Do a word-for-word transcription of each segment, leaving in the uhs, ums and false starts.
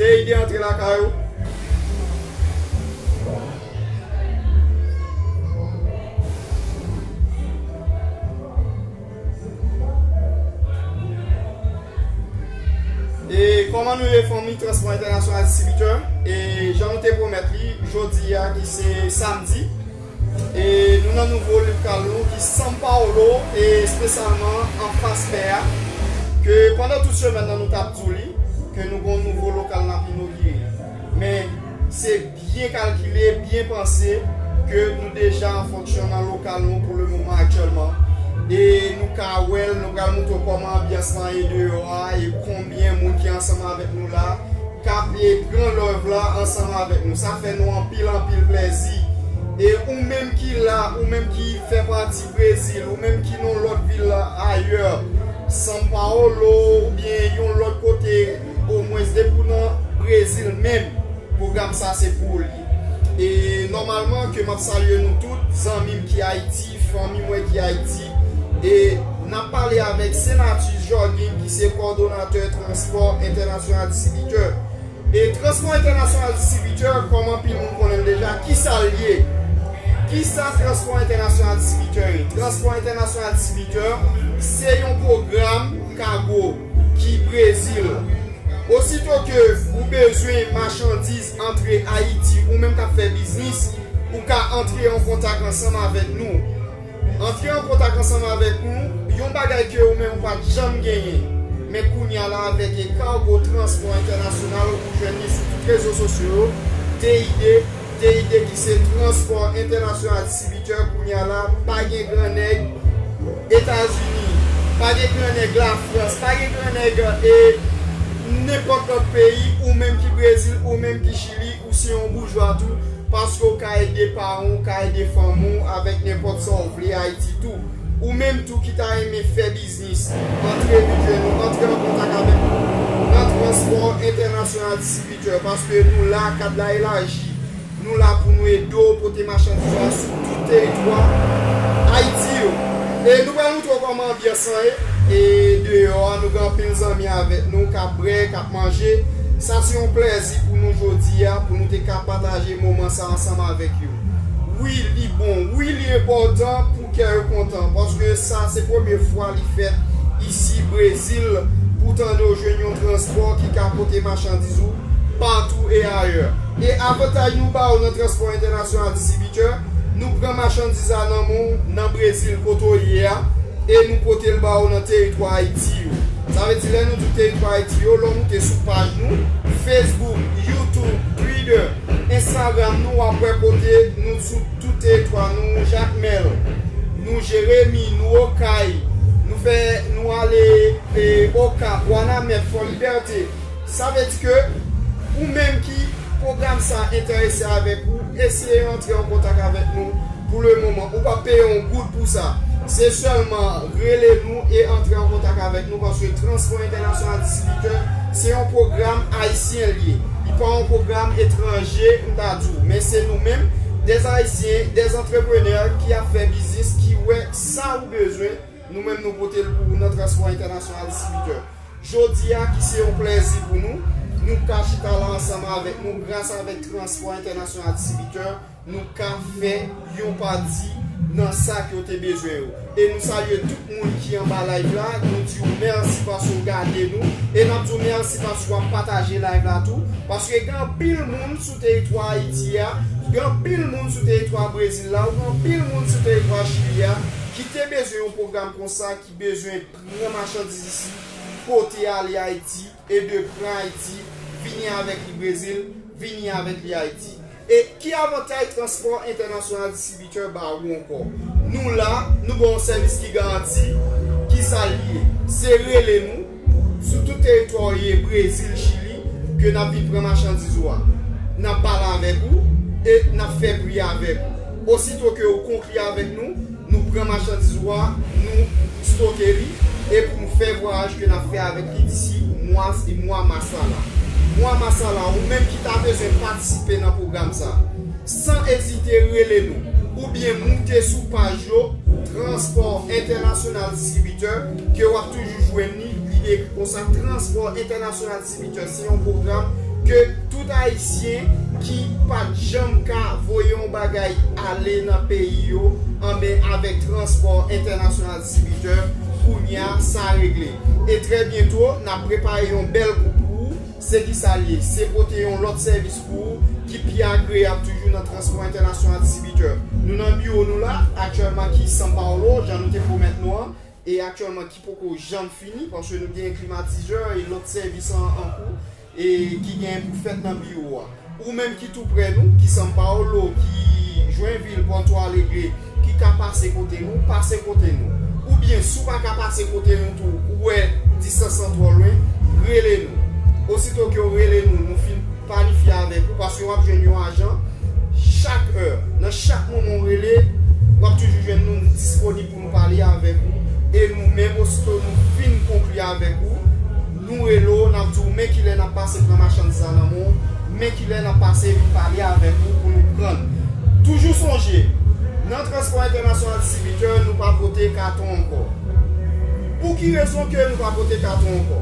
T I D antre lakay ou. E kòman nou ye, fanmi Transpò Entènasyonal Distribitè? E jan nou te pwomèt li, jodi a ki se samdi, e nou nan nouvo lokal nou ki São Paulo, e espesyalman anfas mè a, ke pandan tout semèn nan nou t ap di w li, ke nou gen yon nouvo lokal n ap inogire. Men se byen kalkile, byen panse ke nou deja an fonksyon nan lokal nou pou le moman aktyèlman. E nou ka wè l, nou pral montre w kòman anbyans lan ye deyò a, e konbyen moun ki ansanm avèk nou la, k ap, e, pran love la ansanm avèk nou. Sa fè nou anpil, anpil plèzi. E ou menm ki la, ou menm ki fè pati Brezil, ou menm ki nan lòt vil ayè, São Paulo, oubyen yon lòt kote, omwens depi w nan Brezil menm, pwogram sa se pou ou li. E nòmalman ke m ap salye nou tout, zanmi m ki Ayiti, fanmi mwen ki Ayiti, e n ap pale avèk Senatus Jorgin ki se kòdonatè Transpò Entènasyonal Distribitè. E Transpò Entènasyonal Distribitè, kòm anpil moun konnen l deja, kisa l ye? Kisa Transpò Entènasyonal Distribitè ye? Transpò Entènasyonal Distribitè se yon pwogram kago ki Brezil. Osito ke ou bezwen machandiz antre Ayiti, ou menm k ap fè biznis, ou ka antre an kontak ansanm avèk nou. Antre an kontak ansanm avèk nou, yon bagay ke ou menm ou pa t janm genyen. Men kounye a la, avèk e Cargo Transport International, ou jwenn li sou tout rezo sosyo yo, T I D, T I D ki se Transpò Entènasyonal Distribitè, kounye a la, pa gen grannèg Etazini, pa gen grannèg Lafrans, pa gen grannèg, e, nenpòt lòt peyi, ou menm ki Brezil, ou menm ki Chili, ou se yon boujwa tou, paske w ka ede paran w, w ka ede fanmi w avèk nenpòt sa w vle Ayiti tou. Ou menm tou ki ta renmen fè biznis, antre vin jwenn nou, antre an kontak avèk nou nan Transpò Entènasyonal Distribitè, paske nou la, kad la elaji. Nou la pou nou ede w pote machandiz la sou tout teritwa Ayiti yo. E nou pral montre w kòman anbyans lan ye. E deyò a, nou gen anpil zanmi avèk nou k ap bwè, k ap manje. Sa se yon plèzi pou nou jodi a, pou nou te ka pataje moman sa ansanm avèk yo. Wi, li bon. Wi, li enpòtan pou kè yo kontan, paske sa se premye fwa li fèt isi Brezil, pou tande w jwenn yon transpò ki ka pote machandiz ou patou e ayè. E avantaj nou ba w nan Transpò Entènasyonal Distribitè, nou pran machandiz la nan men w nan Brezil kote w ye a, e nou pote l ba w nan teritwa Ayiti yo. Sa vle di, lè nou di teritwa Ayiti yo, lè w moute sou paj nou, Facebook, YouTube, Twitter, Instagram, nou w ap wè kote nou sou tout teritwa nou, Jakmèl, nou Jeremi, nou Okay, nou fè, nou ale, e, Okap, Wanament, Fò Libète. Sa vle di ke ou menm ki pwogram sa enterese avèk ou, eseye antre an kontak avèk nou. Pou le moman, ou p ap peye yon goud pou sa. Se sèlman rele nou e antre an kontak avèk nou, paske Transpò Entènasyonal Distribitè se yon pwogram ayisyen li ye. Li pa yon pwogram etranje, m ta di w. Men se nou menm, dè ayisyen, dè antreprenè ki ap fè biznis, ki wè sa ou bezwen, nou menm nou pote l pou ou nan Transpò Entènasyonal Distribitè. Jodi a, ki se yon plèzi pou nou, nou ka chita la ansanm avèk nou, gras avèk Transpò Entènasyonal Distribitè, nou ka fè yon pati nan sa ke w te bezwen yo. E nou salye tout moun ki anba live la, nou di w mèsi paske w gade nou, e n ap di w mèsi paske w ap pataje live la tou, paske gen anpil moun sou teritwa Ayiti a, gen anpil moun sou teritwa Brezil la, ou gen anpil moun sou teritwa Chili a, ki te bezwen yon pwogram konsa, ki bezwen pran machandiz isi, pote ale Ayiti, e de pran Ayiti, vini avèk li Brezil, vini avèk li Ayiti. E ki avantaj Transpò Entènasyonal Distribitè ba ou ankò? Nou la, nou ba w yon sèvis ki garanti. Kisa l ye? Se rele nou sou tout teritwa w ye, Brezil, Chili, ke n ap vin pran machandiz ou a. N ap pale avèk ou e n ap fè pri avèk ou. Osito ke ou konkli avèk nou, nou pran machandiz ou a, nou stoke li, e pou nou fè vwayaj ke n ap fè avèk li disi mwa, mwa mas la la. Mwa mas la la, ou menm ki ta bezwen patisipe nan pwogram sa, san ezite rele nou, oubyen moute sou paj yo, Transpò Entènasyonal Distribitè, ke w ap toujou jwenn li, li ekri konsa, Transpò Entènasyonal Distribitè, se yon pwogram Ke tout Ayisyen ki pa t janm ka voye yon bagay ale nan peyi yo, anben avèk transpò entènasyonal distribitè, kounye a sa regle. E trè byento, n ap prepare yon bèl kou pou ou. Se ki sa l ye? Se pote yon lòt sèvis pou ou ki pi agreyab toujou nan transpò entènasyonal distribitè. Nou nan biwo nou la, aktyèlman ki São Paulo, jan nou te pwomèt nou an, e aktyèlman ki poko janm fini, paske nou gen klimatizè e lòt sèvis an, an kou, e ki gen pou fèt nan biwo a. Ou menm ki tou prè nou, ki São Paulo, ki Joinville, Porto Alegre, ki ka pase kote nou, pase kote nou. Oubyen, si w pa ka pase kote nou tou, ou wè distans lan twò lwen, rele nou. Osito ke w rele nou, nou fin planifye avèk ou, paske w ap jwenn yon ajan chak è. Nan chak moman w rele, w ap toujou jwenn nou, nou disponib pou nou pale avèk ou. E nou menm, osito nou fin konkli avèk ou, nou rele w, n ap di w men kilè n ap pase pran machandiz la nan men w, men kilè n ap pase vin pale avèk ou pou nou pran l. Toujou sonje, nan transpò entènasyonal distribitè, nou pa pote katon ankò. Pou ki rezon ke nou pa pote katon ankò?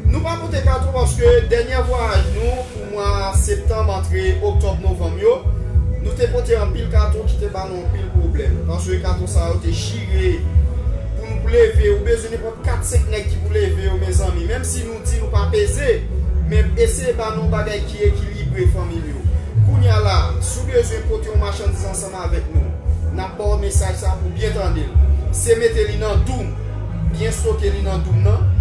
Nou pa pote katon paske dènye vwayaj nou, pou mwa septanm antre oktòb, novanm yo, nou te pote anpil katon ki te ba nou anpil pwoblèm. Paske katon sa yo te chire. Pou nou pou leve, ou bezwen nenpòt kat senk nèg ki pou leve yo, mezanmi. Menm si nou di nou pa peze, men eseye ba nou yon bagay ki ekilibre, fanmi m yo. Kounye a la, si w bezwen pote yon machandiz ansanm avèk nou, n ap ba w mesaj sa pou byen tande l. Se mete li nan doum, byen stoke li nan doum nan.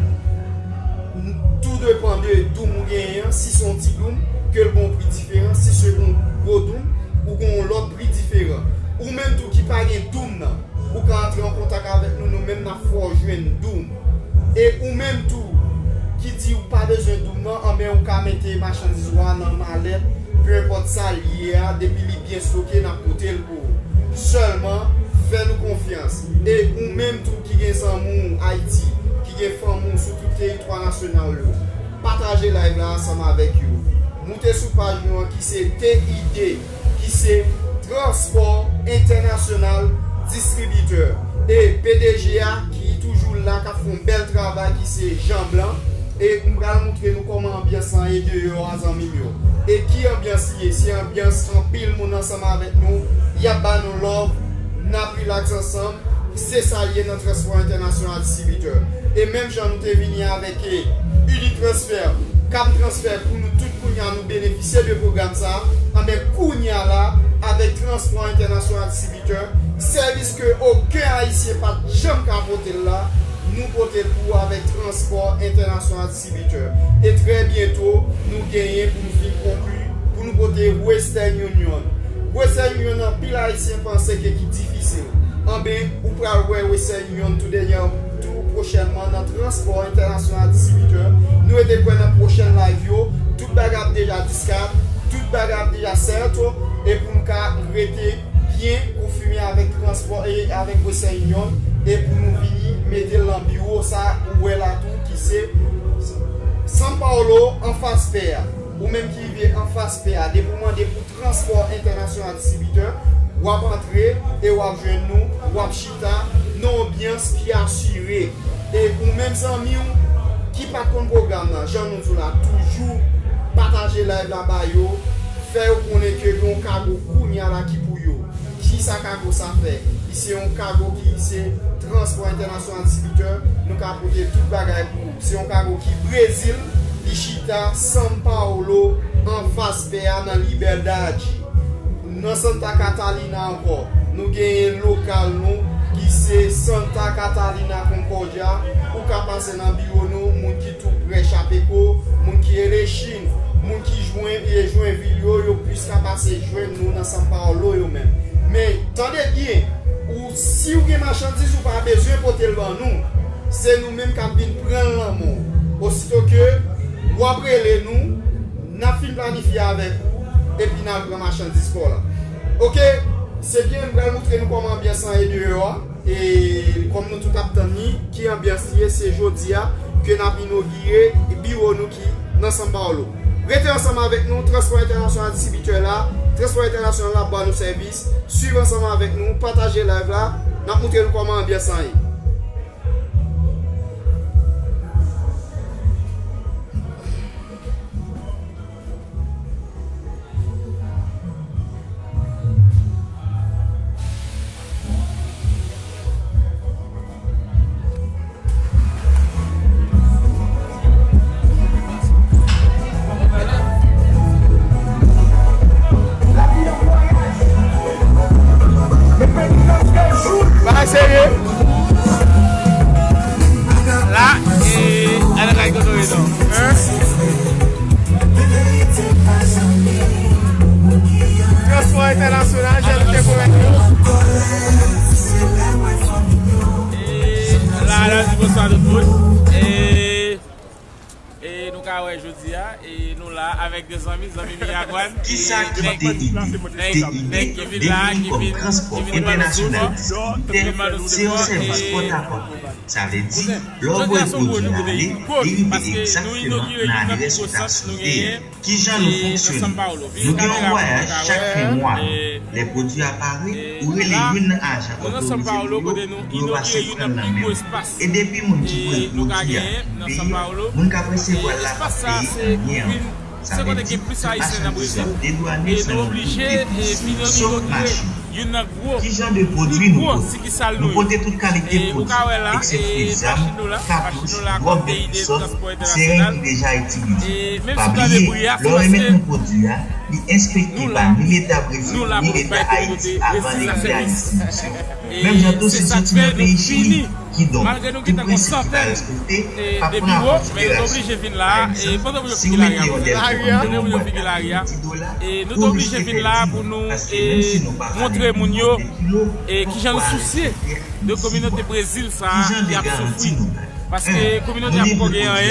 Tou depann de doum ou genyen an, si se yon ti doum, ke l gen yon pri diferan, si se yon gwo doum, ou gen yon lòt pri diferan. Ou menm tou ki pa gen doum nan, ou ka antre an kontak avèk nou, nou menm n ap fè w jwenn doum. E ou menm tou ki di ou pa bezwen doum nan, anben ou ka mete machandiz ou a nan malèt, pe enpòt sa l ye a, depi li byen stoke, n ap pote l pou ou. Sèlman, fè nou konfyans. E ou menm tou ki gen zanmi w Ayiti, ki gen fanmi w sou tout teritwa nasyonal yo, pataje live la ansanm avèk yo. Moute sou paj nou an ki se T I D, ki se Transpò Entènasyonal Distribitè. E P D G a ki toujou la, k ap fè yon bèl travay, ki se Jean Blanc. E m pral moutre nou kòman anbyans lan ye deyò a, zanmi m yo. E ki anbyans li ye? Se anbyans anpil moun ansanm avèk nou, y ap ba nou love, n ap rilaks ansanm. Se sa l ye nan transpò entènasyonal distribitè. E menm jan nou te vini avèk, e, Unitransfer, Cam Transfer, pou nou tout kounye a nou benefisye de pwogram sa a, anben kounye a la, avèk transpò entènasyonal distribitè, sèvis ke okenn Ayisyen pa t janm ka pote l la, nou pote l pou ou avèk transpò entènasyonal distribitè. E trè byento, nou genyen pou nou fin konkli, pou nou pote Western Union. Western Union, anpil Ayisyen panse ke ki difisil. Anben, ou pral wè Western Union tou dènyè, tou pwochènman nan transpò entènasyonal distribitè. Nou rete kwè nan pwochèn live yo. Tout bagay ap deja diskat, tout bagay ap deja sèto, e pou nou ka rete byen konfime avèk transpò e avèk Western Union, e pou nou vini mete l nan biwo sa ou wè la tou, ki se São Paulo, anfas pè a. Ou menm ki rive anfas pè a, depi w mande pou transpò entènasyonal distribitè, w ap antre e w ap jwenn nou, w ap chita nan yon anbyans ki asire. E ou menm zanmi w ki pa t konn pwogram nan, jan nou di w la, toujou pataje live la ba yo, fè yo konnen ke gen yon kago kounye a la ki pou yo. Kisa kago sa fè? Li se yon kago ki se transpò entènasyonal distribitè, nou ka pote tout bagay pou ou. Se yon kago ki Brezil, li chita São Paulo, anfas pè a nan Liberdade. Nan Santa Catarina ankò, nou genyen lokal nou ki se Santa Catarina Concordia. Ou ka pase nan biwo nou, moun ki tou prè Chapecó, moun ki Erechim, moun ki jwenn, e Joinville yo, yo plis ka pase jwenn nou nan São Paulo yo menm. Men, tande byen, ou, si w gen machandiz, ou pa bezwen pote l ban nou. Se nou menm k ap vin pran l nan men w. Osito ke w ap rele nou, n ap fin planifye avèk ou, epi n al pran machandiz pa w la. Oke, se byen, m pral moutre nou kòman anbyans lan ye deyò a. E kòm nou tout ap tann li, ki anbyans li ye, se jodi a ke n ap inogire biwo nou ki nan São Paulo. Rete ansanm avèk nou, Transpò Entènasyonal Distribitè la, Transpò Entènasyonal la ap ba nou sèvis. Swiv ansanm avèk nou, pataje live la, n ap moutre nou kòman anbyans lan ye. E la, la, di bonswa tout moun. E, e nou ka wè jodi a, e nou la avèk de zanmi, zanmi Miragwàn. Kisa ki T I B, T I B, defini kòm transpò entènasyonal distribitè, se yon sèvis pòtapòt. Sa vle di, lè w voye pwodui a ale, li rive egzakteman nan adrès ou ta swete a. Kijan nou fonksyone? Nou gen yon vwayaj chak fen mwa. Lè pwodui a pare, ou rele youn nan ajan otorize nou yo pou yo pase pran l nan men w. E depi moun ki voye pwodui a peye w, moun k ap resevwa l la p ap peye anyen ankò. Sa vle di, tout machandiz yo ap dedwane san yo koute plis, sof machin. Ki jan de pwodui nou pote? Nou pote tout kalite pwodui, eksepte zam, katouch, dwòg de tout sòt, seren ki deja itilize. Pa bliye, lè w remèt nou pwodui a, li enspekte pa ni Leta Brezil, ni Leta Ayiti avan li rive a destinisyon. Menm jan tou, si l soti nan peyi Chili. Kidonk, tout prensip ki pa respekte p ap pran an konsiderasyon. Pa egzanp, si w mete yon dèl kòb anndan yon bwat a ti dola, ou riske pèdi, paske menm si nou pa pale pou konte kilo, ou pral pèdi. Kijan de gade nou bay? En, nou mete pwodui a pou popilasyon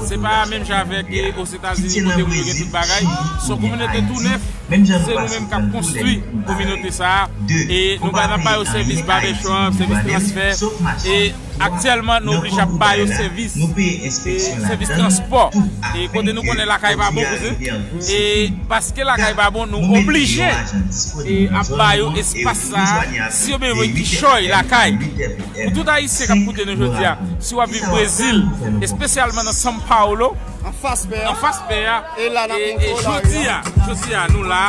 sivil la. Piti nan Brezil, Chili, Ayiti, menm jan nou pa sot nan tou lè peyi nou la. De, nou pa peye anyen Ayiti, ni dwàn, sof machin. Aktyèlman, nou oblije ap ba yo sèvis, sèvis transpò. E kote nou konnen lakay pa bon, kouzin. E paske lakay pa bon, nou oblije ap ba yo espas sa a. Si yo bezwen kichòy lakay, pou tout Ayisyen k ap koute nou jodi a, si w ap viv Brezil, espesyalman nan São Paulo, anfas pè a. E la n ap montre w lari a. Jodi a, jodi a, nou la,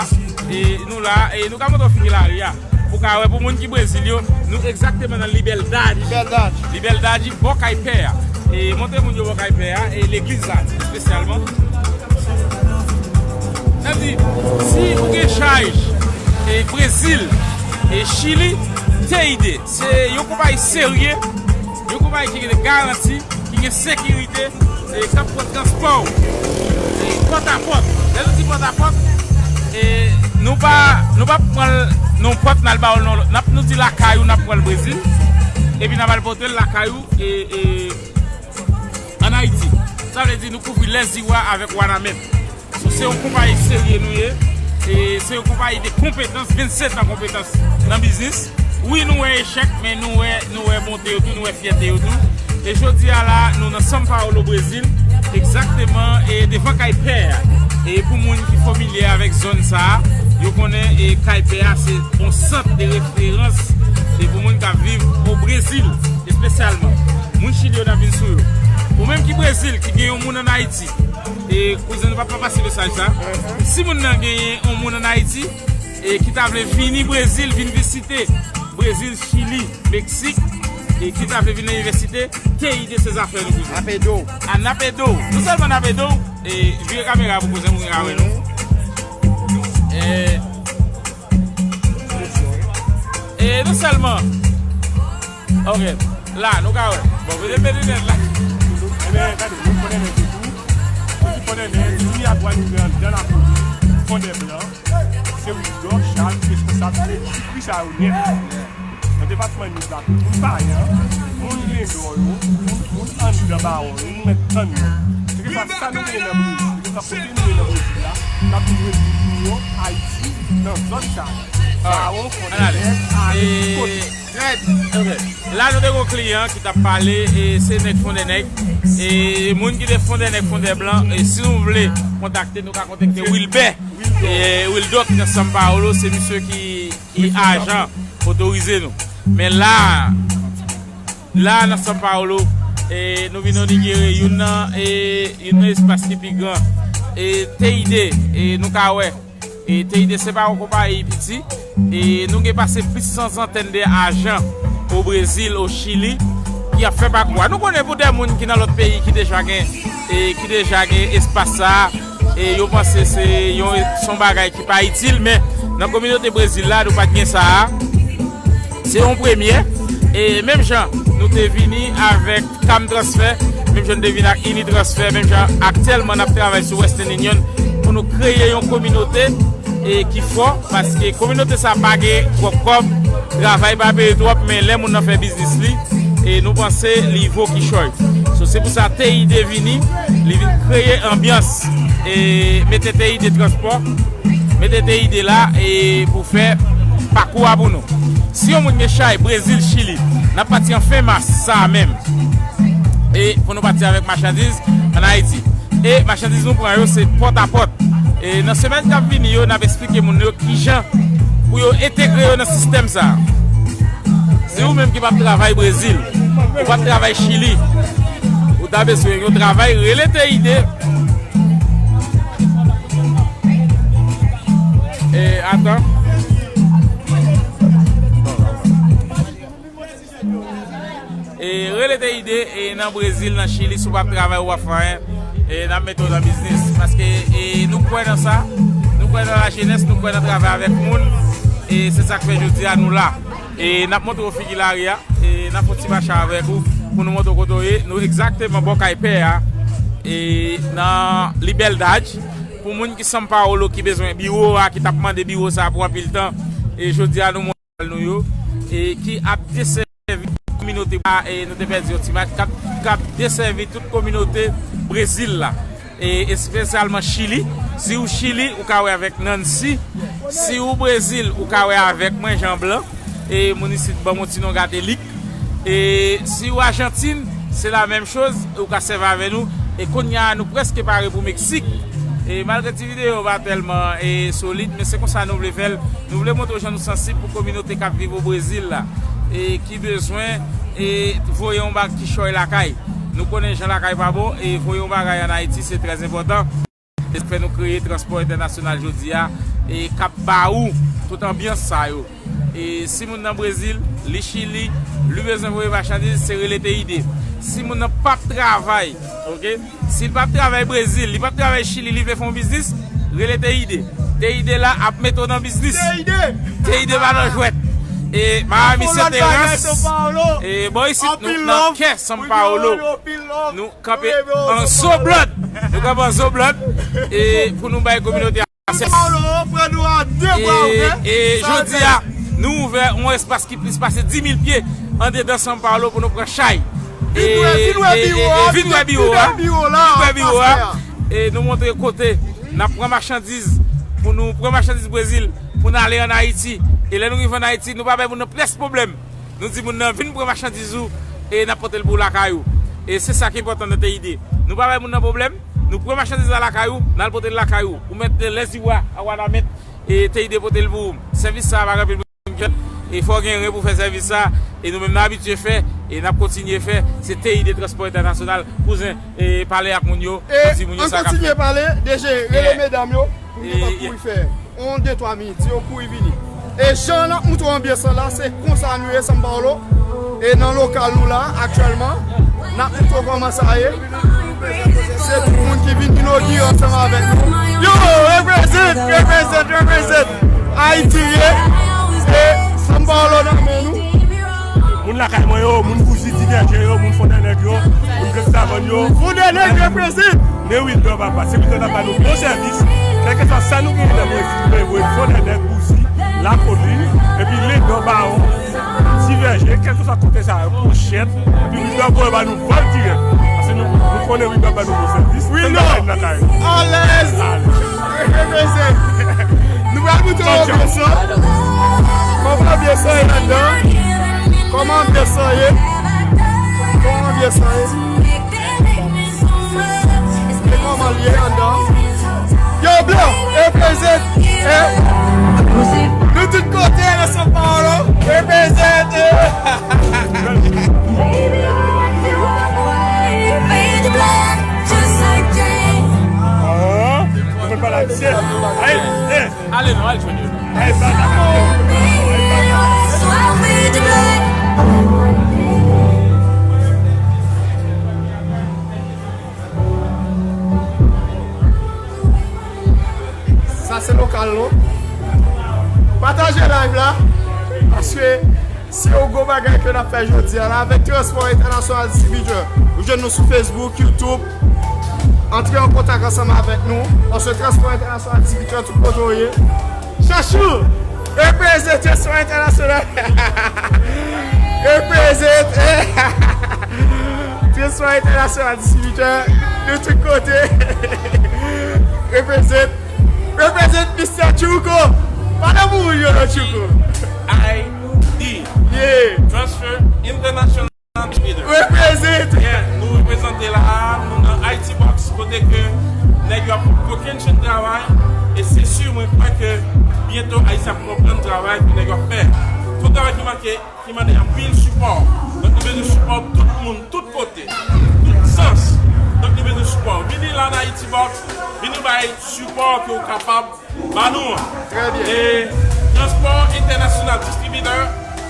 e nou la, e nou ka montre w figi lari a. Ou ka wè pou moun ki Brezil yo, nou egzakteman nan Liberdade. Liberdade. Liberdade, bò kay pè a. E montre moun yo bò kay pè a, e legliz la, espesyalman. Sa vle di, si ou gen chaj, e Brezil, e Chili, T I D, se yon konpayi serye, yon konpayi ki gen de garanti, ki gen sekirite, e k ap pran transpò w, e pòtapòt. Lè nou di pòtapòt, e nou pa, nou pa pran l nan pòt, n al ba w l nan lòt. N ap, nou di lakay ou, n ap pran l Brezil, epi n ap al pote l lakay ou, e, e, ann Ayiti. Sa vle di nou kouvri Lèziwa avèk Wanament. So, se yon konpayi serye nou ye. E se yon konpayi de konpetans, vennsèt an konpetans nan biznis. Wi, nou wè echèk, men nou wè, nou wè bonte yo tou, nou wè fyète yo tou. E jodi a la, nou nan São Paulo, Brezil, egzakteman, e devan kay pè a. E pou moun ki familye avèk zòn sa a, yo konnen, e kay pè a se yon sant de referans, e pou moun k ap viv o Brezil, espesyalman. Moun Chili yo, n ap vin sou yo. Ou menm ki Brezil, ki gen yon moun ann Ayiti, e kouzen, nou pa, pa pase mesaj sa. Si moun nan genyen yon moun ann Ayiti, e ki ta vle vini Brezil, vin vizite Brezil, Chili, Meksik, e ki ta vle vin nan inivèsite, T I D se zafè nou, kouzen. N ap ede w. A, n ap ede w. Non sèlman n ap ede w, e vire kamera pou kouzen, pou kouzen ka wè nou. E, e non sèlman Ok. La, nou ka wè. Bon, mete, mete nèt la. Ebyen, gade, nou pran nèt tou. Epi pran nèt, li a dwa rive anndan lakou li, Fondè Blan. Se Wildor Charles ki responsab de ekri sa yo nèt. Nan depatman Nip la, moun Payan, moun Lendò yo, moun, moun anndan Bawon yo, nou mèt tann yo. Kèlkeswa sa nou genyen nan Brezil, kèlkeswa kote nou ye nan Brezil la, n ap vin rezoud pou yo Ayiti, nan zòn sa yo. Bawon, Fondè Nèg, Ayiti, kote. Trè byen. Ok. La, nou te gen yon kliyan ki t ap pale, e se nèg Fondè Nèg. E moun ki te Fondè Nèg, Fondè Blan, e si nou vle kontakte, nou ka kontakte Wilbè. E Wildo ki nan São Paulo, se misye ki, ki ajan otorize nou. Men la, la nan São Paulo, e nou vin inogire youn nan, e youn nan espas ki pi gran, e T I D, e nou ka wè. E T I D se pa yon konpayi piti. E nou gen pase plis san santèn de ajan o Brezil, o Chili, ki ap fè pakou a. Nou konnen pou de moun ki nan lòt peyi ki deja gen, e ki deja gen espas sa a, e yo panse se yon, se yon bagay ki pa itil, men nan kominote Brezil la, nou pa t gen sa a. Se yon premye. E menm jan, nou te vini avèk Cam Transfer, menm jan nou te vini ak Ini Transfer, menm jan aktyèlman n ap travay sou Western Union pou nou kreye yon kominote e ki fò, paske kominote sa pa gen twòp kòb, travay pa peye twòp, men lè moun nan fè biznis li, e nou panse li vo kichòy. So, se pou sa T I D vini, li vin kreye anbyans, e mete T I D transpò, mete T I D la, e pou fè pakou a pou nou. Si yon moun gen chay, Brezil, Chili, n ap pati an fen mas sa a menm. E pou nou pati avèk machandiz ann Ayiti. E machandiz nou pran yo, se pòt a pòt. E nan semèn k ap vini yo, n ap eksplike moun yo kijan pou yo entegre yo nan sistèm sa a. Si ou menm ki p ap travay Brezil, ou p ap travay Chili, ou ta bezwen yon travay, rele T I D. E, atan. E, rele T I D, e, nan Brezil, nan Chili, si w p ap travay, ou p ap fè anyen, e, n ap mete w nan biznis. Paske, e, nou kwè nan sa, nou kwè nan lajenès, nou kwè nan travay avèk moun, e se sa k fè jodi a nou la. E n ap montre w figi lari a, e n ap fè yon ti mache avèk ou pou nou montre w kote w ye. Nou egzakteman bò kay pè a, e nan Liberdade. Pou moun ki São Paulo, ki bezwen biwo a, ki t ap mande biwo sa a pou anpil tan, e jodi a nou nou yo, e ki ap desèvi kominote, e nou te pèdi yon ti match, k ap, k ap desèvi tout kominote Brezil la, e espesyalman Chili. Si ou Chili, ou ka wè avèk Nancy. Si ou Brezil, ou ka wè avèk mwen, Jean Blanc. E moun isit ban m yon ti non gate lik. E si ou Ajantin, se la menm choz, ou ka sèvi avè nou. E kounye a, nou prèske pare pou Meksik. E malgre ti videyo pa tèlman, e, solid, men se konsa nou vle fè l. Nou vle montre w jan nou sansib pou kominote k ap viv o Brezil la, e ki bezwen, e, voye yon bag kichòy lakay. Nou konnen jan lakay pa bon, e voye yon bagay ann Ayiti, se trè enpòtan. Se sa k fè nou kreye Transpò Entènasyonal jodi a, e k ap ba ou tout anbyans sa yo. E si moun nan Brezil, li Chili, li bezwen voye machandiz, se rele T I D. Si moun nan p ap travay, oke? Si l p ap travay Brezil, li p ap travay Chili, li vle fè yon biznis, rele T I D. T I D la ap mete w nan biznis. T I D! T I D pa nan jwèt. E Miami Saint Terence, e bò isit, nou nan kè São Paulo. Nou kanpe an zo blòd. Nou kanpe an zo blòd. E pou nou bay kominote a aksè. E, e jodi a, nou ouvè yon espas ki plis pase dis mil pye andedan São Paulo pou nou pran chay. E, e, e, e vin wè biwo a. Vin wè biwo a. E nou montre kote n ap pran machandiz, pou nou pran machandiz Brezil, pou n ale ann Ayiti. E lè nou rive ann Ayiti, nou pa bay moun nan pyès pwoblèm. Nou di moun nan, vin pran machandiz ou, e n ap pote l pou w lakay ou. E se sa ki enpòtan nan T I D. Nou pa bay moun nan pwoblèm, nou pran machandiz la lakay ou, n al pote l lakay ou. Ou mèt lèziwa a Wanament, e T I D pote l pou ou. Sèvis sa a pa gen anpil moun ki fè l, e fò w gen ren pou fè sèvis sa a, e nou menm n abitye fè, e n ap kontinye fè. Se T I D Transpò Entènasyonal, kouzen, e pale ak moun yo, e pou di moun yo sa k ap fèt. An kontinye pale, D J, rele medam yo, pou nou kapab kouri fè yon de twa minit, yo kouri vini. E jan n ap montre w anbyans lan la, se konsa nou ye, São Paulo. E nan lokal nou la, aktyèlman, n ap montre w kòman sa ye. Se tout moun ki vin inogire ansanm avèk nou. Yo, represent, represent, represent. Ayiti ye. E São Paulo nan men nou. Moun lakay mwen yo, moun Bouzi, Divèje yo, moun Fondènèg yo, moun Grann Savàn yo. Fondènèg represent. Men Wildor papa, se Wildor k ap ba nou bon sèvis. Kèlkeswa sa nou genyen nan Brezil, Pevre, Fondènèg, Bouzi, Lakolin, epi Lendò, Bawon, Divèje, kèlkeswa kote sa yo, Pòchèt, epi Wildor voye ba nou vòl dirèk. Paske nou, nou konnen Wildor ba nou bon sèvis. Wildor! Alèz! Alèz. Reprezent. Nou pral montre w anbyans lan. Kòman anbyans lan ye anndan? Kòman anbyans lan ye? Kòman anbyans lan ye? E kòman l ye anndan? Yo, blan, reprezent, eh? Nou tout kote nan São Paulo, reprezent, eh? Oh, nou fè pale ayisyen. Ay, eh. Ale non, al jwenn yo. Ay, bata. Sa se lokal nou. Pataje live la, paske se yon gwo bagay ke n ap fè jodi a la avèk Transpò Entènasyonal Distribitè. Ou jwenn nou sou Facebook, YouTube, Antre an kontak ansanm avèk nou, paske Transpò Entènasyonal Distribitè tout kote w ye. Chachou! Reprezent Transpò Entènasyonal! Reprezent Transpò Entènasyonal Distribitè de tout kote! Reprezent! Reprezent Mistè Tchouko! Pale pou moun yo non Tchouko! I D. Yeah! Transfer International. Reprezent! Yeah, nou reprezante la a, nou nan Haiti Box, kote ke nèg yo ap kokenn chenn travay, e se si mwen kwè ke byento Ayiti ap konprann travay ke nèg yo ap fè. Tout travay ki manke, ki mande anpil sipò. Donk, nou bezwen sipò tout moun, tout kote, tout sans. Donk, nou bezwen sipò. Vini la nan Haiti Box, vini bay sipò ke w kapab ba nou an. Trè byen. E Transpò Entènasyonal Distribitè,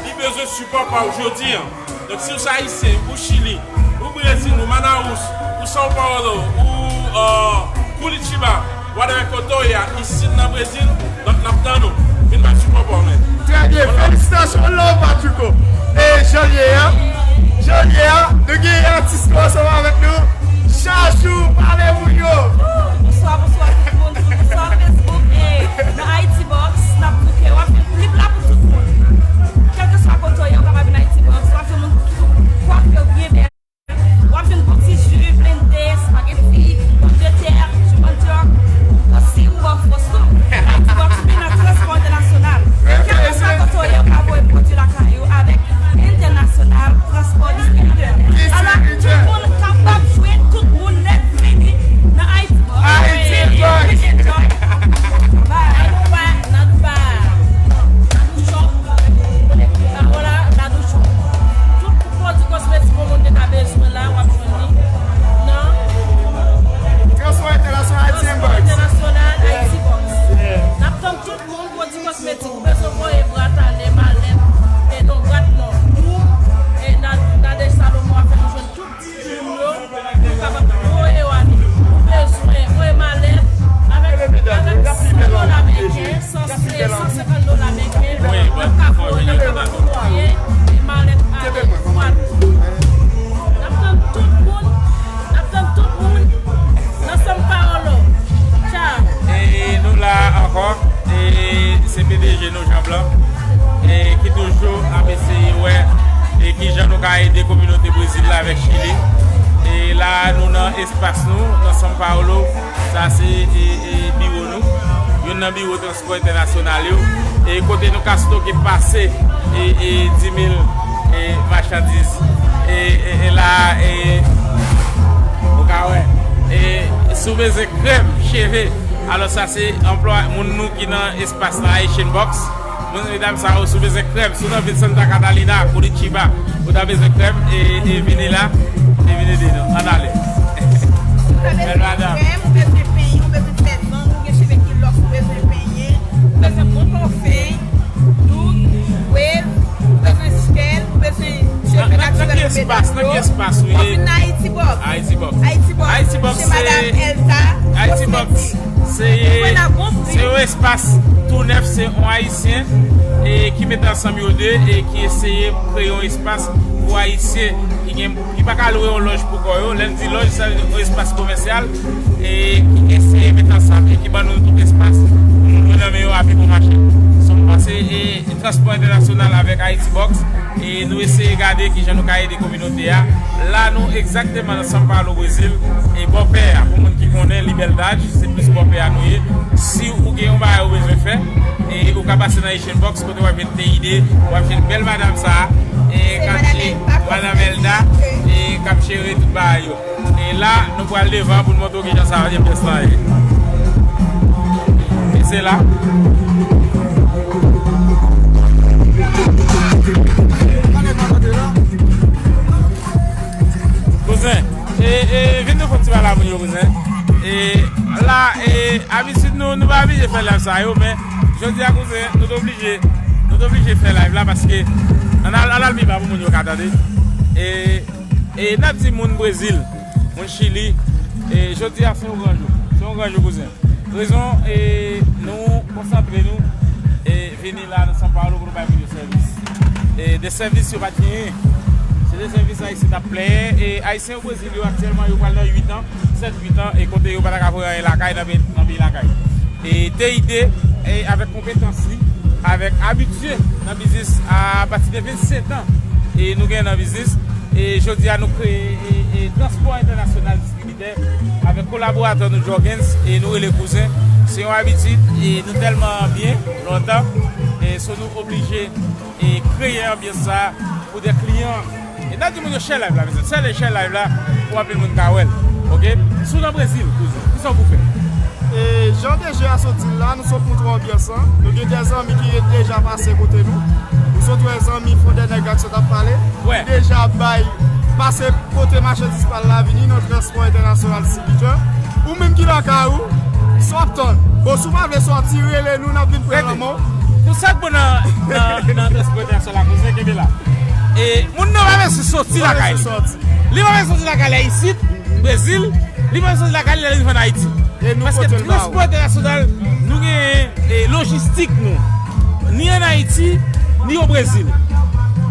li bezwen sipò pa w jodi an. Donk, si w se Ayisyen, ou Chili, ou Brezil, ou Manaus, ou São Paulo, ou, euh, Curitiba, whatever kote w ye a, isit nan Brezil, donk, n ap tann ou. Vin bay sipò pa w, men. Trè byen. Felisitasyon, love, Patrico. E jan l ye a, jan l ye a, nou gen atis nou ansanm avèk nou. Chachou, pale moun yo. Bonswa, bonswa tout moun. Bonswa Facebook e nan Haiti Box. N ap bouke. W ap jwenn klip la pou tout moun. Kèlkeswa kote w ye, w kapab vin Haiti Box. W ap jwenn moun ki kwafe yo byen bèl. W ap jwenn bon ti ji, blende, espageti, pòmdetè, ji mandyòk, osi ou bò fwos tou. Haiti Box vin nan Transpò Entènasyonal. Kèlkeswa kote w ye, w ka voye pwodui lakay ou avèk Entènasyonal Transpò Distribitè. Alò, tout moun kapab jwenn tout moun nèt vini nan Ayiti Box. Ayiti Box. Vini enjoy. Bye. Nan Dubai, nan Dubai. Nan Dubai. Tout pwodui kosmetik yon moun te ka bezwen la, w ap jwenn li nan Transpò Entènasyonal Haiti Box. Entènasyonal Haiti Box. Yeah. N ap tann tout moun pwodui kosmetik. Ou bezwen voye brat ale, malèt, e non brat non. Ou, e nan, nan de Salomon ap fè nou jwenn tout ti moun yo. Ou kapab voye yo ale. Ou bezwen voye malèt avèk, avèk san dola meriken, san, san senkant dola meriken. Wi, n ap ka voye, n ap ka voye malèt ale. N ap tann tout moun, n ap tann tout moun nan São Paulo. Tchao. E nou la ankò. E se P D G nou, Jean Blanc, e ki toujou ap eseye wè e kijan nou ka ede kominote Brezil la avèk Chili. E la, nou nan espas nou, nan São Paulo. Sa se, e, e, biwo nou. Youn nan biwo Transpò Entènasyonal yo. E kote nou ka stoke pase, e, e, dis mil, e, machandiz. E, e, e la, e, ou ka wè. E si w bezwen krèm cheve, alò sa se anplwa moun nou ki nan espas nan Haitian Box. Moun medam sa yo, si w bezwen krèm, si w nan vil Santa Catalina, Curitiba, ou ta bezwen krèm, e, e vini la, e vin ede nou. Ann ale. Bèl madanm. Ou bezwen krèm, ou bezwen penyen, ou bezwen fè zong, ou gen cheve ki lòs, ou bezwen penyen, ou bezwen bon pafè, doud, wave, ou bezwen jèl, ou bezwen cheve natirèl, ou bezwen dlo. Nan ki espas, nan ki espas ou ye? W ap vin nan Haiti Box. Haiti Box. Haiti Box. Haiti Box se Chez Madame Elta Cosmetics. Se, se yon espas tou nèf, se yon Ayisyen, e, ki mete ansanm yo de, e ki eseye kreye yon espas pou Ayisyen ki gen, ki pa ka lwe yon lòj pou kò yo. Lè n di lòj, sa vle di yon espas komèsyal, e ki eseye mete ansanm, e ki ban nou tout espas pou nou jwenn nan men yo a pi bon mache. Son pase, e, Transpò Entènasyonal avèk Haiti Box, e nou eseye gade kijan nou ka ede kominote a. La, nou egzakteman nan São Paulo, Brezil, e bò pè a, pou moun ki konnen, Liberdade, se plis bò pè a nou ye. Si ou gen yon bagay ou bezwen fè, e ou ka pase nan Haitian Box, kote w ap jwenn Teide, w ap jwenn bèl madanm sa a, e k ap jere, Madanm Elda, e k ap jere tout bagay yo. E la, nou pral devan pou n montre w kijan sa, pyès la ye. E se la. Kouzen, e, e, vin nou fè yon ti pale a moun yo, kouzen. E la, e, abitid nou, nou pa oblije fè live sa yo, men jodi a, kouzen, nou te oblije, nou te oblije fè live la paske, ann al, ann al pi ba pou moun yo ka tande. E, e n ap di moun Brezil, moun Chili, e jodi a se yon gran jou. Se yon gran jou, kouzen. Rezon, e nou konsantre nou, e vini la nan São Paulo pou nou bay moun yo sèvis. E de sèvis yo pa t genyen. Dezyenm visa isit ap plenyen, e Ayisyen yo Brezil yo aktyèlman yo pral nan uit an, sèt uit an, e kote yo pa ta ka voye anyen lakay nan peyi, nan peyi lakay. E T I D, e avèk konpetans li, avèk abitye nan biznis apati de vennsenk an, e nou gen nan biznis, e jodi a nou kreye e, e transpò entènasyonal distribitè avèk kolaboratè nou Jorgens, e nou rele Kouzen. Se yon abitid, e nou tèlman byen lontan, e so nou oblije e kreye anbyans sa pou de kliyan. E n ap di moun yo share live la, mezanmi. Share, share live la pou anpil moun ka wè l. Oke? Si w nan Brezil, kouzen, kisa w pou fè? E jan de jeu a sot di l la, nou sot montre w anbyans lan. Nou gen de zanmi ki deja pase kote nou. Nou sot wè zanmi Fondè Nèg la ki sot ap pale. Wè. Li deja bay, pase kote machandiz pa l la vini nan transpò entènasyonal distribitè. Ou menm ki lakay ou, sa w ap tann? Bon, si w pa vle sòti, rele nou, n ap vin pran lanmò. Pou sa k bon nan, nan, nan transpò entènasyonal la, kouzen, kenbe la. E moun nan pa bezwen soti lakay li. Li pa bezwen soti lakay li isit, Brezil, li pa bezwen soti lakay li lè li rive ann Ayiti. Paske transpò entènasyonal, nou gen e, lojistik nou, ni ann Ayiti, ni o Brezil.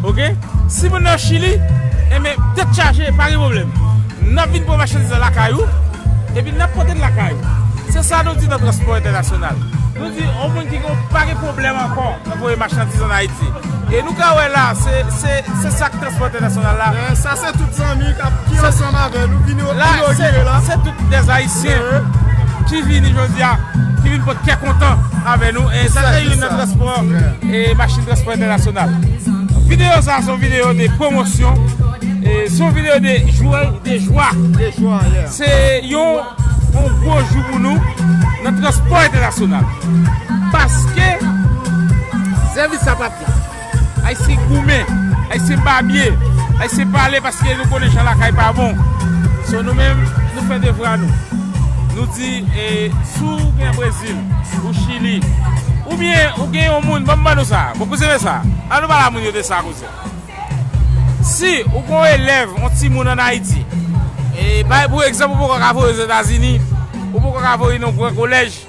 Oke? Si moun nan Chili, enben, tèt chaje, pa gen pwoblèm. N ap vin pran machandiz la lakay ou, epi n ap pote l lakay ou. Se sa nou di nan transpò entènasyonal. Nou di, yon moun ki gen, pa gen pwoblèm ankò pou voye machandiz ann Ayiti. E nou ka wè la, se, se, se sa k transpò entènasyonal la. Men sa se tout zanmi k ap, ki ansanm avè nou, vin inogire la. Se tout dèz Ayisyen ki vini jodi a, ki vin pot kè kontan avè nou. E sa se youn nan transpò, e machin transpò entènasyonal. Videyo sa a se yon videyo de pwomosyon, e se yon videyo de jwa, de jwa. Se yon, yon gwo jou pou nou nan transpò entènasyonal. Paske sèvis sa pa t la. Ayisyen goumen, Ayisyen babye, Ayisyen pale paske nou konnen jan lakay pa bon. So nou menm, nou fè devwa nou. Nou di, e, si w gen Brezil, ou Chili, oubyen ou gen yon moun, ban m ban nou sa, bon, kouzen, men sa, an nou pale a moun yo de sa, kouzen. Si ou gen yon elèv, yon timoun ann Ayiti, e, bay pou egzanp, ou poko ka voye Ozetazini, ou poko ka voye nan yon gran kolèj,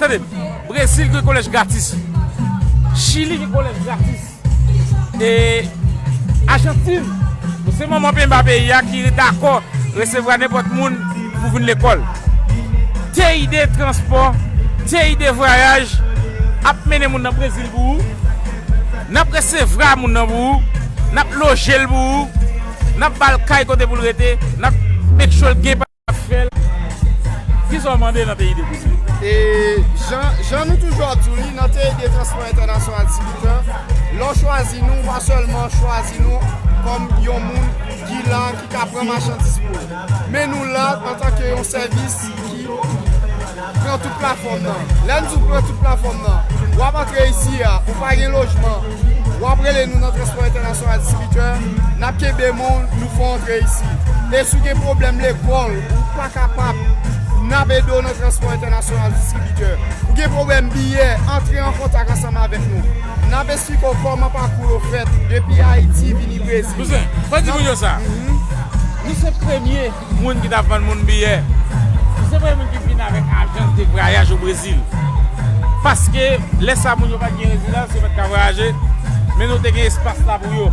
tande, Brezil gen kolèj gratis. Chili gen kolèj gratis. E Ajantin, se manman pemba peyi a ki dakò resevwa nenpòt moun pou vin lekòl. T I D transpò, T I D vwayaj ap mennen moun nan Brezil pou ou. N ap resevwa moun nan pou ou. N ap loje l pou ou. N ap ba l kay kote pou l rete. N ap make sure l gen pa fè l. Kisa w mande nan T I D pou sa? E jan, jan nou toujou ap di w li, nan T I D transpò entènasyonal distribitè, lè w chwazi nou, ou pa sèlman chwazi nou kòm yon moun ki la, ki ka pran machandiz pou ou. Men nou la antanke yon sèvis ki pran tout platfòm nan. Lè n di w pran tout platfòm nan, w ap antre isi a, ou pa gen lojman, w ap rele nou nan transpò entènasyonal distribitè, n ap kenbe men w, nou fè w antre isi. E si w gen pwoblèm lekòl, ou pa kapab, n ap ede w nan transpò entènasyonal distribitè. Ou gen pwoblèm biyè, antre an kontak ansanm avèk nou. N ap eksplike w kòman pakou yo fèt depi Ayiti vini Brezil. Kouzen, fò di moun yo sa. Nou se premye moun ki t ap vann moun biyè. Nou se premye moun ki vin avèk ajans de vwayaj o Brezil. Paske lè sa moun yo pa t gen rezidans, yo pa t ka vwayaje, men nou te gen espas la pou yo.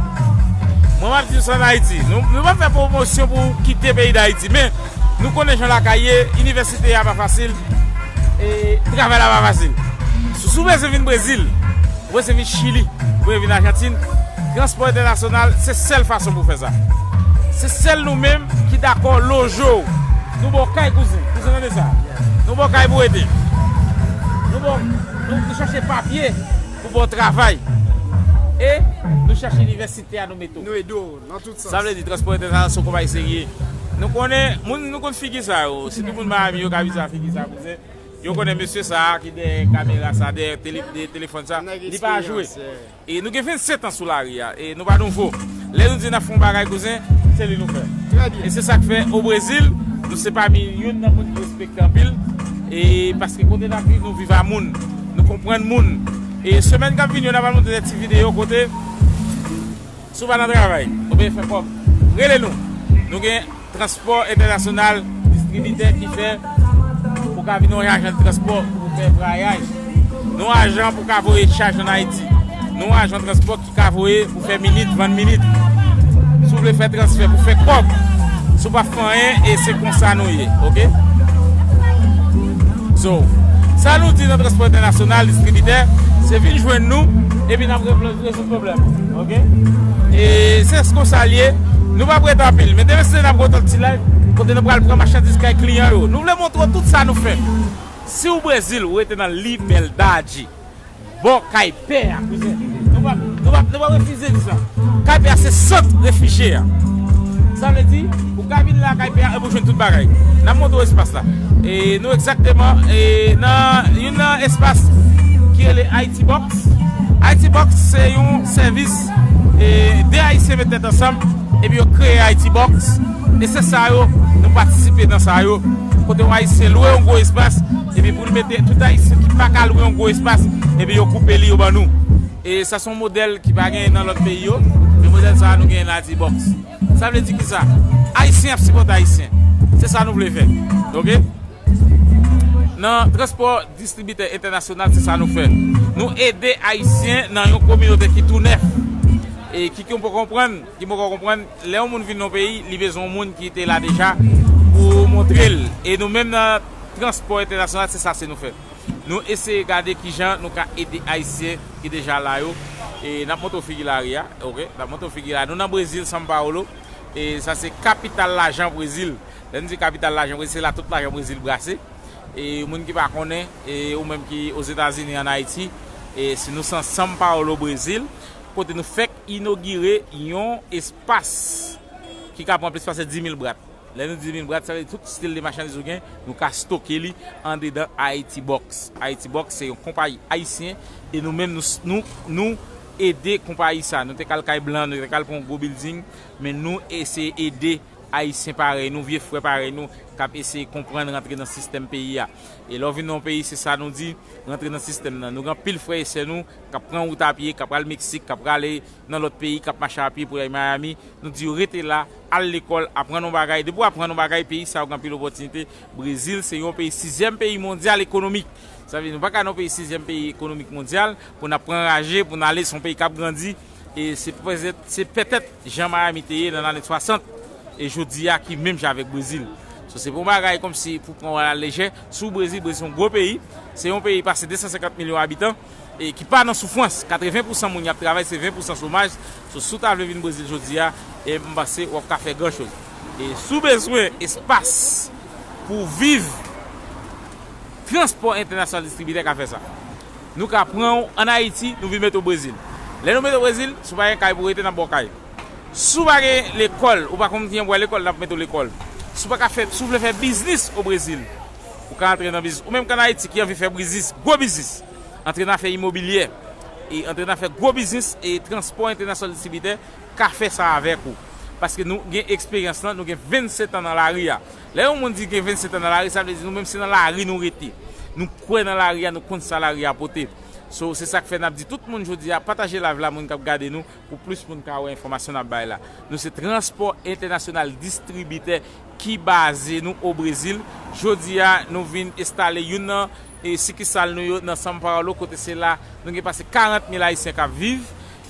Mwen, m ap di w sa ann Ayiti. Nou, nou p ap fè pwomosyon pou kite peyi Dayiti, men nou konnen jan lakay ye, inivèsite a pa fasil, e travay la pa fasil. Si, si w bezwen vin Brezil, ou bezwen vin Chili, ou bezwen vin Ajantin, transpò entènasyonal se sèl fason pou fè sa. Se sèl nou menm ki dakò loje w. Nou ba w kay, kouzen. Kouzen, tande sa. Nou ba w kay pou w rete. Nou ba w, nou, nou chache papye pou ba w travay. E nou chache inivèsite a, nou mete w. Nou ede w nan tout sans. Sa vle di, transpò entènasyonal se yon konpayi serye. Nou konnen, moun, nou konn figi sa yo. Sitou moun Miami yo ka vin sa, figi sa, kouzen. Yo konnen mesye sa a ki dèyè kamera sa, dèyè tele-, de telefòn sa, li pa jwe. E nou gen vennsenk an sou lari a, e nou pa nouvo. Lè nou di n ap fè yon bagay, kouzen, se li nou fè. E se sa k fè, o Brezil, nou se pami youn nan moun ki respekte anpil. E paske kote n ap viv, nou viv a moun. Nou konprann moun. E semèn k ap vini yo, n ap al montre de ti videyo kote, si w pa nan travay, oubyen fè kòb, rele nou. Nou gen transpò entènasyonal, distribitè ki fè pou ka vin yon ajan de transpò pou fè vwayaj. Non ajan pou ka voye chaj ann Ayiti. Non ajan transpò ki ka voye pou fè minit, vann minit. Si w vle fè transfè pou fè kòb, si w pa fè anyen, e se konsa nou ye, oke? So, sa nou di nan transpò entènasyonal, distribitè, se vin jwenn nou, epi n ap rezoud pwoblèm, oke? E se konsa l ye, nou p ap rete anpil, men demen se n ap gen yon ti live, kote nou pral pran machandiz kay kliyan yo. Nou vle montre w tout sa nou fè. Si w Brezil, ou rete nan Liberdade, bò kay pè a, kouzen. Nou p ap, nou p ap, nou p ap refize di sa. Kay pè a se sant refijye a. Sa vle di, ou ka vin la kay pè a epi w jwenn tout bagay. N ap montre w espas la. E nou egzakteman e nan youn nan espas ki rele Haiti Box. Haiti Box se yon sèvis e de Ayisyen met tèt ansanm epi yo kreye Haiti Box. E se sa yo, nou patisipe nan sa yo. Kote yon Ayisyen lwe yon gwo espas, epi pou l mete tout Ayisyen ki pa ka lwe yon gwo espas, epi yo koupe li, yo ban nou. E sa se yon modèl ki pa genyen nan lòt peyi yo, men modèl sa a nou genyen nan Haiti Box. Sa vle di ki sa? Ayisyen ap sipòte Ayisyen. Se sa nou vle fè. Oke? Nan transpò distribitè entènasyonal, se sa nou fè. Nou ede Ayisyen nan yon kominote ki tou nèf. E ki, ki poko konprann, ki poko konprann, lè yon moun vin nan yon peyi, li bezwen yon moun ki te la deja pou montre l. E nou menm nan transpò entènasyonal, se sa se nou fè. Nou eseye gade kijan nou ka ede Ayisyen ki deja la yo. E n ap montre w figi lari a, oke? N ap montre w figi la. Nou nan Brezil, São Paulo. E sa se kapital lajan Brezil. Lè n di kapital lajan Brezil, se la tout lajan Brezil brase. E moun ki pa konnen, e ou menm ki Ozetazini, ann Ayiti, e si nou se São Paulo, Brezil, kote nou fèk inogire yon espas ki ka pran plis pase dis mil brat. Lè nou di dis mil brat, sa vle di tout stil de machandiz ou gen, nou ka stoke li andedan Haiti Box. Haiti Box se yon konpayi ayisyen e nou menm nou, nou, nou ede konpayi sa. Nou te kal kay blan, nou te kal pran yon gwo building, men nou eseye ede Ayisyen parèy nou, vye frè parèy nou, k ap eseye konprann rantre nan sistèm peyi a. E lè w vin nan yon peyi, se sa nou di, rantre nan sistèm nan. Nou gen anpil frè e sè nou k ap pran wout a pye, k ap al Meksik, k ap prale nan lòt peyi, k ap mache a pye pou y al Miami. Nou di yo rete la, al lekòl, aprann yon bagay. Depi w aprann yon bagay, peyi sa yo gen anpil opòtinite. Brezil se yon peyi, sizyèm peyi mondyal ekonomik. Sa vle di nou pa ka nan yon peyi sizyèm peyi ekonomik mondyal pou n ap pran raje, pou n ale, se yon peyi k ap grandi. E se pètèt, se pètèt jan Miami te ye nan lane swasant e jodi a ki menm jan avèk Brezil. So, se pa yon bagay kòmsi pou pran w alalejè. Si w Brezil, Brezil se yon gwo peyi. Se yon peyi pase de san senkant milyon abitan e ki pa nan soufrans. Katreven pousan moun y ap travay, se ven pousan chomaj. So, si w ta vle vin Brezil jodi a, e m panse w ap ka fè gran choz. E si w bezwen espas pou w viv, transpò entènasyonal distribitè ka fè sa. Nou ka pran w ann Ayiti, nou vin mete w Brezil. Lè nou mete w Brezil, si w pa gen kay pou w rete, n ap ba w kay. Si w pa gen lekòl, ou pa konn kijan pou w al lekòl, n ap mete w lekòl. Si w pa ka fè, si w vle fè biznis o Brezil, ou ka antre nan biznis. Ou menm k ann Ayiti ki anvi fè biznis, gwo biznis, antre nan afè imobilyè, e antre nan afè gwo biznis, e transpò entènasyonal distribitè ka fè sa avèk ou. Paske nou gen eksperyans lan, nou gen vennsentan an nan lari a. Lè yon moun di gen vennsentan an nan lari, sa vle di nou menm se nan lari nou rete. Nou kwè nan lari a, nou konn sa lari a pote. So, se sa k fè n ap di tout moun jodi a, pataje live la, moun k ap gade nou, pou plis moun ka wè enfòmasyon n ap bay la. Nou se Transpò Entènasyonal Distribitè ki baze nou o Brezil. Jodi a, nou vin enstale youn nan e sikisal nou yo nan São Paulo, kote se la nou gen pase karant mil Ayisyen k ap viv.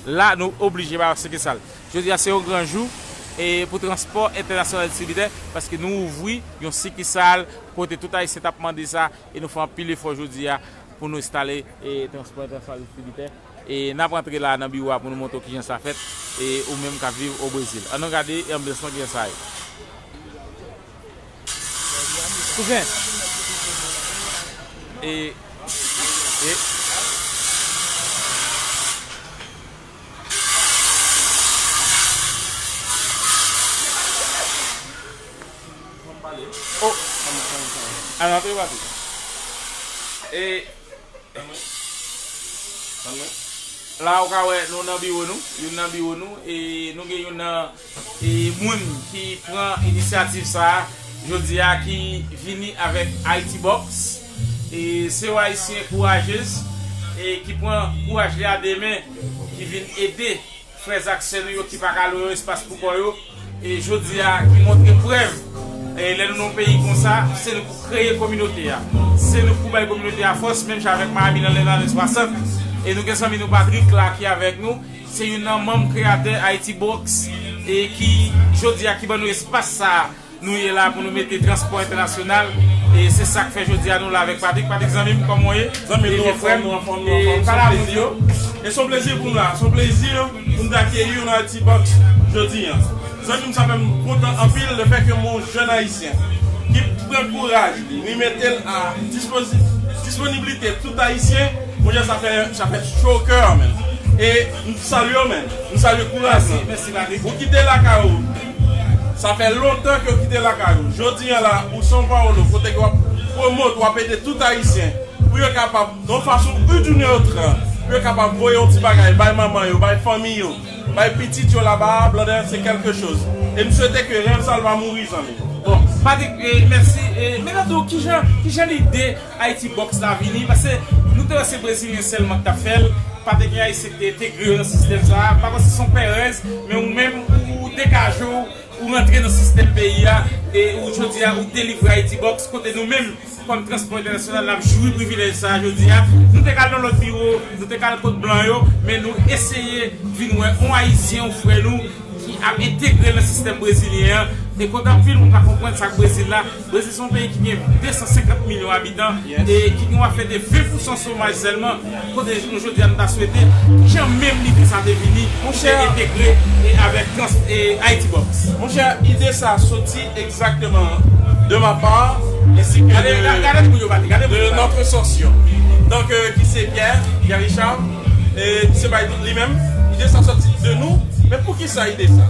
La, nou oblije ba yo sikisal. Jodi a, se yon gran jou e pou Transpò Entènasyonal Distribitè, paske nou ouvri yon sikisal kote tout Ayisyen t ap mande sa, e nou fè anpil efò jodi a pou nou enstale e Transpò Entènasyonal Distribitè. E n ap rantre la nan biwo a pou nou montre w kijan sa fèt, e ou menm k ap viv o Brezil. Ann nou gade anbyans lan kijan sa ye. Kouzen. E, e. Oh. Ann antre pati. E, la ou ka wè nou nan biwo nou, youn nan biwo nou, e nou gen youn nan e moun ki pran inisyativ sa a jodi a, ki vini avèk Haiti Box. E se yon Ayisyen kourajez e ki pran kouraj li a de men, ki vin ede frè ak sè nou yo ki pa ka lwe yon espas pou kò yo. E jodi a, ki montre prèv, e lè nou nan yon peyi konsa, se nou pou kreye kominote a. Se nou pou bay kominote a fòs, menm jan avèk Miami nan lè lane swasant. E nou gen zanmi nou Patrick la ki avèk nou. Se youn nan manm kreyatè Haiti Box. e ki jodi a ki ban nou espas sa a nou ye la pou nou mete transpò entènasyonal. E se sa k fè jodi a nou la avèk Patrick. Patrick, zanmi m, kòman w ye? Zanmi m, nou anfòm, nou anfòm, nou anfòm. Se yon plezi. E se yon plezi pou m la. Se yon plezi pou m te akeyi w nan Haiti Box jodi a. Zanmi m, sa fè m kontan anpil le fè ke m yon jèn ayisyen ki pran kouraj li, li mete l a dispozi-, disponiblite tout ayisyen. Monchè, sa fè, sa fè cho kè, men. E m salye w, men. M salye kouraj, men. Mèsi, mèsi, Patrick. Ou kite lakay ou. Sa fè lontan ke w kite lakay ou. Jodi a la, ou São Paulo, kote ke w ap pwomot, w ap ede tout ayisyen pou yo kapab, yon fason ou d'une autre, pou yo kapab voye yon ti bagay bay manman yo, bay fanmi yo, bay pitit yo laba a, Blandè, se kèlke choz. E m swete ke rèv sa l pa mouri, zanmi. Bon, Patrick, eh, mèsi. Eh, men Nando, kijan, kijan lide Haiti Box la vini? Paske nou te wè se Brezilyen sèlman ki t ap fè l. Pa te gen Ayisyen ki te entegre yo nan sistèm sa a. Pa paske se yon pèrèz, men ou menm, ou degaje w, ou rantre nan sistèm peyi a, e ou jodi a, ou delivre Haiti Box, kote nou menm, kòm Transpò Entènasyonal, n ap jwi privilèj sa a jodi a. Nou te ka al nan lòt biwo, nou te ka al kot blan yo, men nou eseye vin wè yon Ayisyen, yon frè nou, ki ap entegre l nan sistèm brezilyen an. E kote anpil moun pa konprann sa k Brezil la. Brezil se yon peyi ki gen de san senkant milyon abitan, e ki gen yon afè de ven pousan chomaj sèlman. Kote nou jodi a nou ta swete, kijan menm lide sa te vini pou te entegre e avèk trans, e Haiti Box? Monchè, ide sa soti egzakteman de ma part, ensi ke de, de notre socio. Donk, euh, ki se Pierre, Pierre Richard, e ki se bay li menm. Ide sa soti de nou. Men poukisa ide sa?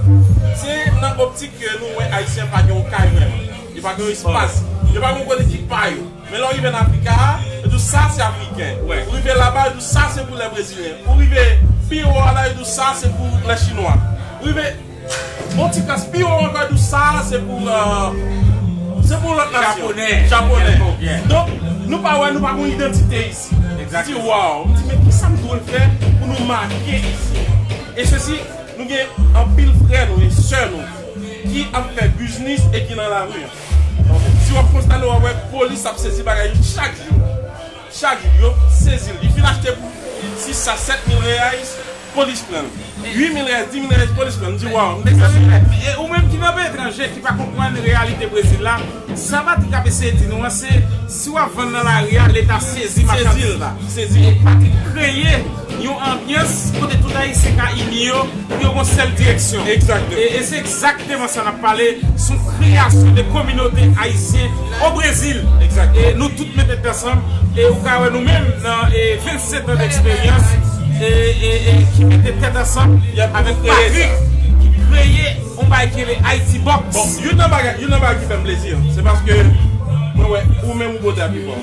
Se nan optik ke nou wè Ayisyen pa gen yon kay vrèman. Yo pa gen yon espas. Yo pa gen yon kote ki pa yo. Men lè w rive nan Afrika a, yo di w sa se Afriken. Ou rive laba, yo di w sa se pou lè Brezilyen. Ou rive pi wo a la, yo di w sa se pou lè Chinwa. Ou rive yon ti klas pi wo ankò, yo di w sa se pou, euh, se pou lòt nasyon. Japonè. Japonè. Donk, nou pa wè, nou pa gen yon idantite isi. M di, waw. M di, men kisa m dwe fè pou nou make isi? E sesi, nou gen anpil frè nou e sè nou ki ap fè biznis e ki nan lari an. Si w ap konstate, w ap wè polis ap sezi bagay yo chak jou. Chak jou, yo sezi l. Li fin achte pou sis a sèt mil reais, polis pran l. Uit mil reais, dis mil reais, polis pran l. M di, waw, m te sezi. E ou menm ki nan peyi etranje, ki pa konprann reyalite Brezil la, sa Patrick ap eseye di nou an, se si w ap vann nan lari a, Leta sezi machandiz la. Sezi l, sezi l. E Patrick kreye yon anbyans kote tout Ayisyen ka ini yo pou yo gon sèl direksyon. Egzakteman. E, e se egzakteman sa n ap pale, se yon kreyasyon de kominote ayisyen o Brezil. Egzakteman. E nou tout mete tèt ansanm, e ou ka wè nou menm nan, e, vennsèt an deksperyans, e, e, e ki mete tèt ansanm avèk Patrick, ki kreye yon bagay ki rele Haiti Box. Bon, youn nan bagay, youn nan bagay ki fè m plezi, se paske mwen wè ou menm ou pote a pi fò.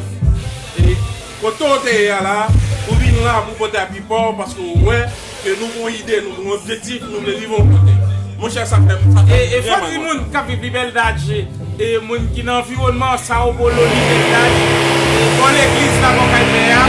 E kote w te ye a la, ou vin la pou pote a pi fò, paske w wè ke nou gon ide, nou gon objektif, nou vle rive yon kote. Monchè, sa fè, sa fè e, e fò di moun k ap viv Liberdade, e moun ki nan anviwònman São Paulo, Liberdade, e bò legliz la, bò kay mè a,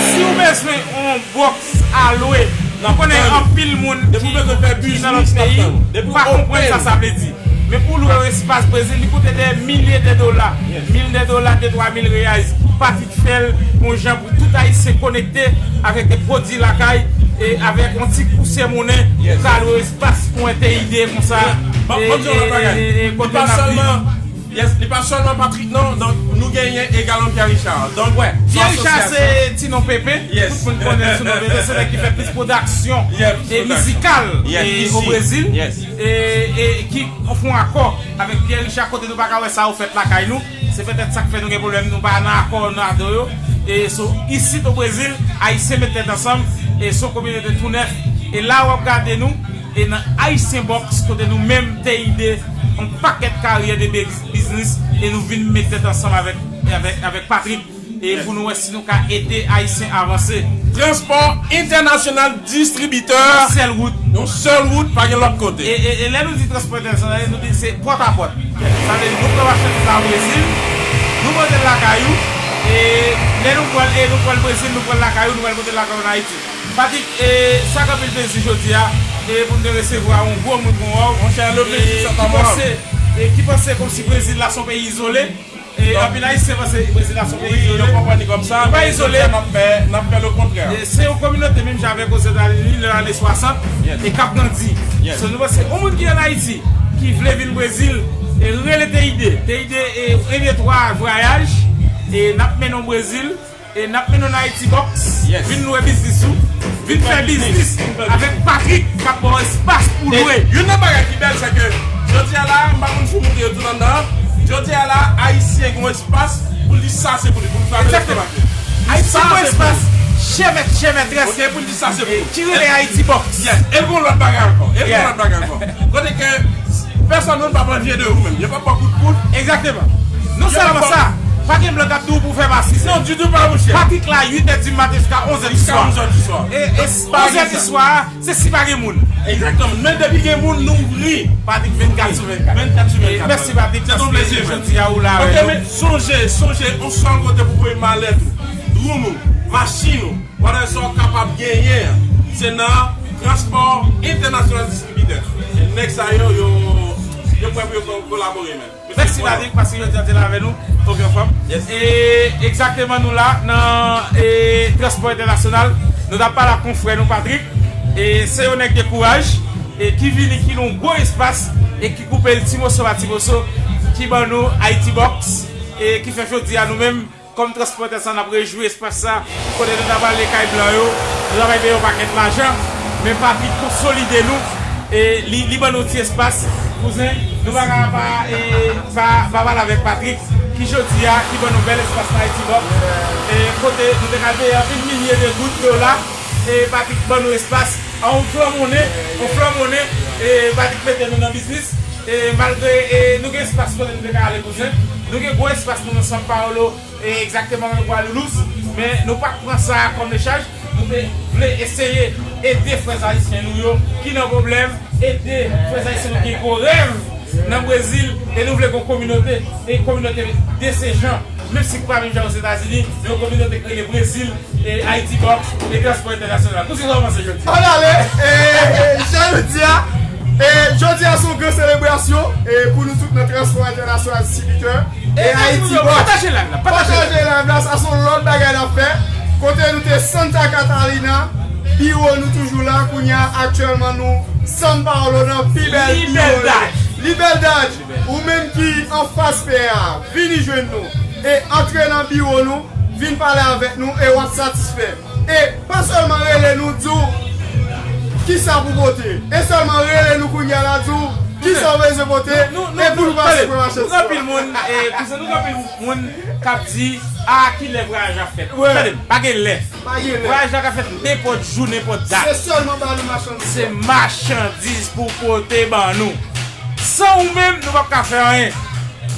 si w bezwen yon bòks a lwe, nou konnen anpil moun ki, ki nan lòt peyi pa konprann sa sa vle di. Men pou lwe yon espas Brezil, li koute dè milye de dola, mil de dola, de twa mil reais. Patrick fè l yon jan pou tout Ayisyen konekte avèk de pwodui lakay e avèk yon ti pousyè monnen pou ka lwe espas pou entèide konsa. E, e, e, e, kote n ap viv. Yes, li pa sèlman Patrick, non. Donk, nou genyen egalman Pierre Richard. Donk, Pierre Richard se ti non Pepe. Tout moun konnen l sou non Pepe. Se nèg ki fè plis pwodaksyon e mizikal e o Brezil. E, e ki fè yon akò avèk Pierre Richard kote nou pa ka wè sa yo fèt lakay nou. Se petèt sa k fè nou gen pwoblèm, nou pa nan akò, nou adan yo. E so, isit o Brezil, Ayisyen met tèt ansanm, e se yon kominote tou nèf. E la w ap gade nou, e nan Haitian Box, kote nou menm te ide yon pakèt karyè de biz-, biznis, e nou vin met tèt ansanm avèk, avèk, avèk Patrick, e pou nou wè si nou ka ede Ayisyen avanse. Transpò entènasyonal distribitè. Yon sèl wout. Yon sèl wout, pa gen lòt kote. E, e, e lè nou di transpò entènasyonal, nou di se pòt a pòt. Sa vle di nou pran machandiz la o Brezil, nou pote l lakay ou, e lè nou pran, e nou pran l Brezil, nou pran l lakay ou, nou pral pote l lakay ou an Ayiti. Patrick, e sa k anpil plezi jodi a, e pou n te resevwa yon gwo moun kon w, monchè, le plaisir, e, ki panse, e ki panse kòmsi Brezil la se yon peyi izole. E anpil Ayisyen panse Brezil la se yon peyi izole. Yo konprann li kòm sa, men jodi a n ap fè, n ap fè lekontrè. E se yon kominote menm jan avèk Ozetazini nan lane swasant e k ap grandi. So nou panse yon moun ki ann Ayiti, ki vle vin Brezil, e rele T I D. T I D e en de twa vwayaj, e n ap mennen w Brezil, e n ap mennen w nan Haiti Box, vin lwe biznis ou, vin fè biznis avèk Patrick k ap ba w espas pou lwe. Youn nan bagay ki bèl, se ke jodi a la, m pa konn si w montre yo tout anndan an, jodi a la, Ayisyen gen yon espas pou l di sa se pou li, pou l travèse pake. Ayisyen gen yon espas, chè mèt, chè mètrès, ki rele Haiti Box. Yes, e l gen yon lòt bagay ankò, e l gen yon lòt bagay ankò. Kote ke pèsonn moun p ap anvye de ou menm, yo p ap ba w kout poud. Egzakteman. Non sèlman sa, pa gen blan k ap di w pou w fè masis. Non, ditou pa, monchè. Patrick la uit è di maten jiska onz è di swa. Jiska onz è di swa. E, e onz è di swa, se si pa gen moun. Egzakteman. Men depi gen moun, nou ouvri. Patrick vennkat sou vennkat. Vennkat sou vennkat. Mèsi, Patrick, paske jodi a ou la avè nou. Ok, men sonje, sonje, yon sèl kote pou voye malèt ou, dwoum ou, machin ou, whatever sa w kapab genyen an, se nan Transpò Entènasyonal Distribitè. E nèg sa yo, yo, yo prè pou yo ko-, kolabore menm. Mèsi, Patrick, paske jodi a w te la avè nou. Ok, anfòm. E egzakteman, nou la nan, e, Transpò Entènasyonal. Nou t ap pale ak konfrè nou, Patrick. E se yon nèg de kouraj, e ki vini, ki nan yon gwo espas, e ki koupe l ti moso pa ti moso, ki ban nou Haiti Box, e ki fè jodi a nou menm, kòm transpòtè sa, n ap rejwi espas sa, kote nou ta prale kay blan yo, nou ta pral peye yon pakèt lajan, men Patrick konsolide nou, e li, li ban nou ti espas, kouzen, nou pa ka pa, e, pa, pa pale avèk Patrick, ki jodi a, ki ban nou bèl espas nan Haiti Box, e kote nou te ka peye anpil milye de goud, dola, e Patrick ban nou espas, an yon flan monnen, yon flan monnen, e Patrick mete nou nan biznis, e malgre, e nou gen espas kote nou te ka ale, kouzen, nou gen gwo espas nou nan São Paulo, e egzakteman nan Guarulhos, men nou pa t pran sa kòm echaj. Nou te vle eseye ede frè ayisyen nou yo ki nan pwoblèm, ede frè ayisyen nou ki gen gwo rèv nan Brezil, e nou vle gen yon kominote, e kominote de se jan, menm si k pa menm jan Ozetazini, men yon kominote k rele Brezil, e Haiti Box, e Transpò Entènasyonal. Kouzen, sa w panse jodi a? Ann ale, e, e, jan nou di a, e, jodi a se yon gran selebrasyon, e, pou nou tout nan Transpò Entènasyonal Distribitè. E Haiti Box. Pataje live la, pataje live la, sa se yon lòt bagay n ap fè. Kote nou te Santa Catarina, biwo nou toujou la, kounye a aktyèlman nou São Paulo nan pi bèl biwo yo. Liberdade. Ou menm ki anfas pè a, vini jwenn nou. E antre nan biwo nou, vin pale avèk nou e w ap satisfè. E pa sèlman rele nou, di w kisa pou pote. E sèlman rele nou kounye a la, di w kisa w bezwen pote. E pou nou pase pou machann. Nou gen anpil moun, e, kouzen, nou gen anpil moun k ap di, a, kilè vwayaj la ap fèt? Tande m, pa gen lè. Vwayaj la ka fèt nenpòt jou, nenpòt dat. Se sèlman ba nou machandiz. Se machandiz pou pote ban nou. San ou menm, nou p ap ka fè anyen.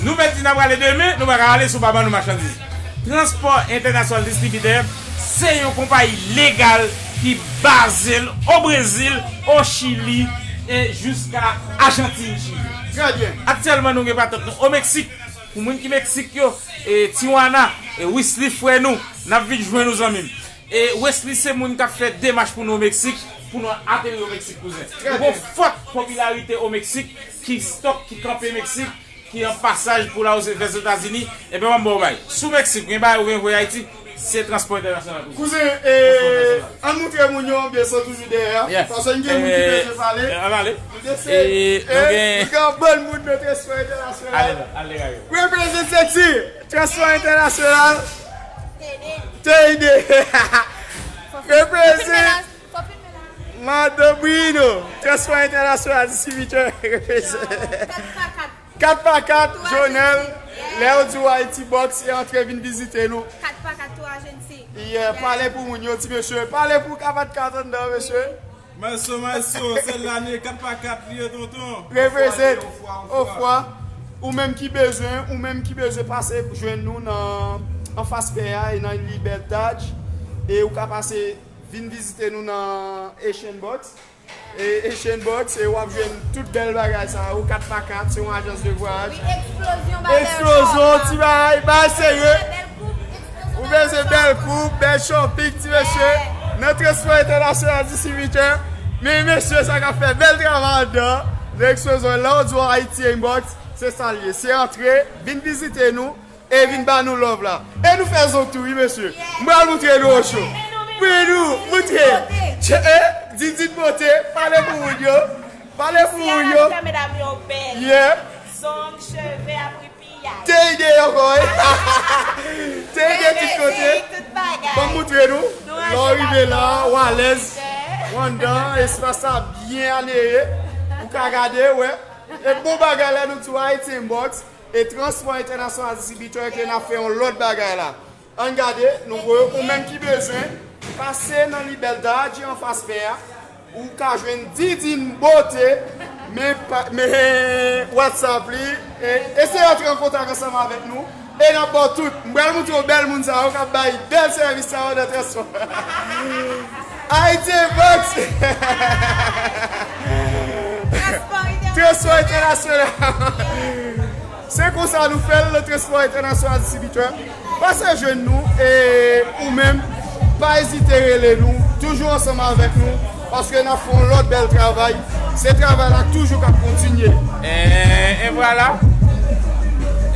Nou mèt di n ap prale demen, nou pa ka ale si w pa ban nou machandiz. Transpò Entènasyonal Distribitè se yon konpayi legal ki baze l o Brezil, o Chili e jiska Ajantin, Chili. Trè byen. Aktyèlman, nou gen patant nou o Meksik. Pou moun ki Meksik yo, e Tijuana, e Wesley frè nou, n ap vin jwenn ou, zanmi m. E Wesley se moun k ap fè demach pou nou o Meksik, pou nou ateri o Meksik, kouzen. Nou gen yon fòt popilarite o Meksik, ki stòk, ki kanpe Meksik, ki an pasaj pou l al Oze-, Vèzetazini, ebyen, ban m ba w bay. Sou Meksik, gen bagay ou gen voye Ayiti, se Transpò Entènasyonal, kouzen. Kouzen, e, ann moutre moun yo anbyans lan toujou dèyè a, paske n gen moun ki bezwen pale. Ann ale. Nou gen, e, nou gen anpil moun nan Transpò Entènasyonal. Ale, ale, ale. Represent Sexy, Transpò Entènasyonal. T D. Represent Madan Bruno, Transpò Entènasyonal Distribitè, represent. Kat pa kat, Jonel, lè yo di w Haiti Box, e antre vin vizite nou. Kat pa kat, tou ajansi. Yeah, pale pou moun yo, ti mesye. Pale pou kat pa kat anndan, mesye. Maestro, maestro, se lane kat pa kat li ye, tonton. Represent, ofwa, ofwa. Ou menm ki bezwen, ou menm ki bezwen pase jwenn nou nan anfas pè a e nan Libertad. E ou ka pase vin vizite nou nan Asian Box. E Asian Box, e w ap jwenn tout bèl bagay sa yo, kat pa kat, se yon ajans de vwayaj. Wi, eksplozyon, bagay. Eksplozyon, ti bagay, bagay serye. Ou bezwen bèl koup, bèl shopping, ti mesye. Nan Transpò Entènasyonal Distribitè. Men mesye sa k ap fè bèl travay anndan. Nan eksplozyon, lè w di w Haiti Inbox, se sa l ye. Se antre, vin vizite nou. E vin ba nou love la. E nou fè zong tou, wi, mesye. M pral moutre nou Ocho. Wi, nou, moutre. Tche, e, Didin Bote, pale pou moun yo. Pale pou moun yo. Medam yo bèl. Yeah. Zong, cheve, apripiyay. Te ide ankò, wi. Te ide tout kote. Tout bagay. Ban m moutre nou. Lè w rive la, w alèz. W anndan, espas la byen aneye. Ou ka gade, wè. E bon bagay la nou di w Haiti Inbox. E Transpò Entènasyonal Distribitè ke n ap fè yon lòt bagay la. Ann gade, nou voye ou menm ki bezwen, pase nan Libertad anfas pè a, ou ka jwenn Didin Bote, men pa, men WhatsApp li, e, eseye antre an kontak ansanm avèk nou, e n ap ba w tout. M pral moutre w bèl moun sa yo k ap bay bèl sèvis sa yo nan transpò. Haiti Inbox. Transpò entènasyonal. Se konsa nou fè l, Transpò Entènasyonal Distribitè. Pase jwenn nou, e ou menm, pa ezite rele nou, toujou ansanm avèk nou, paske n ap fè yon lòt bèl travay. Se travay la toujou k ap kontinye. E, e vwala.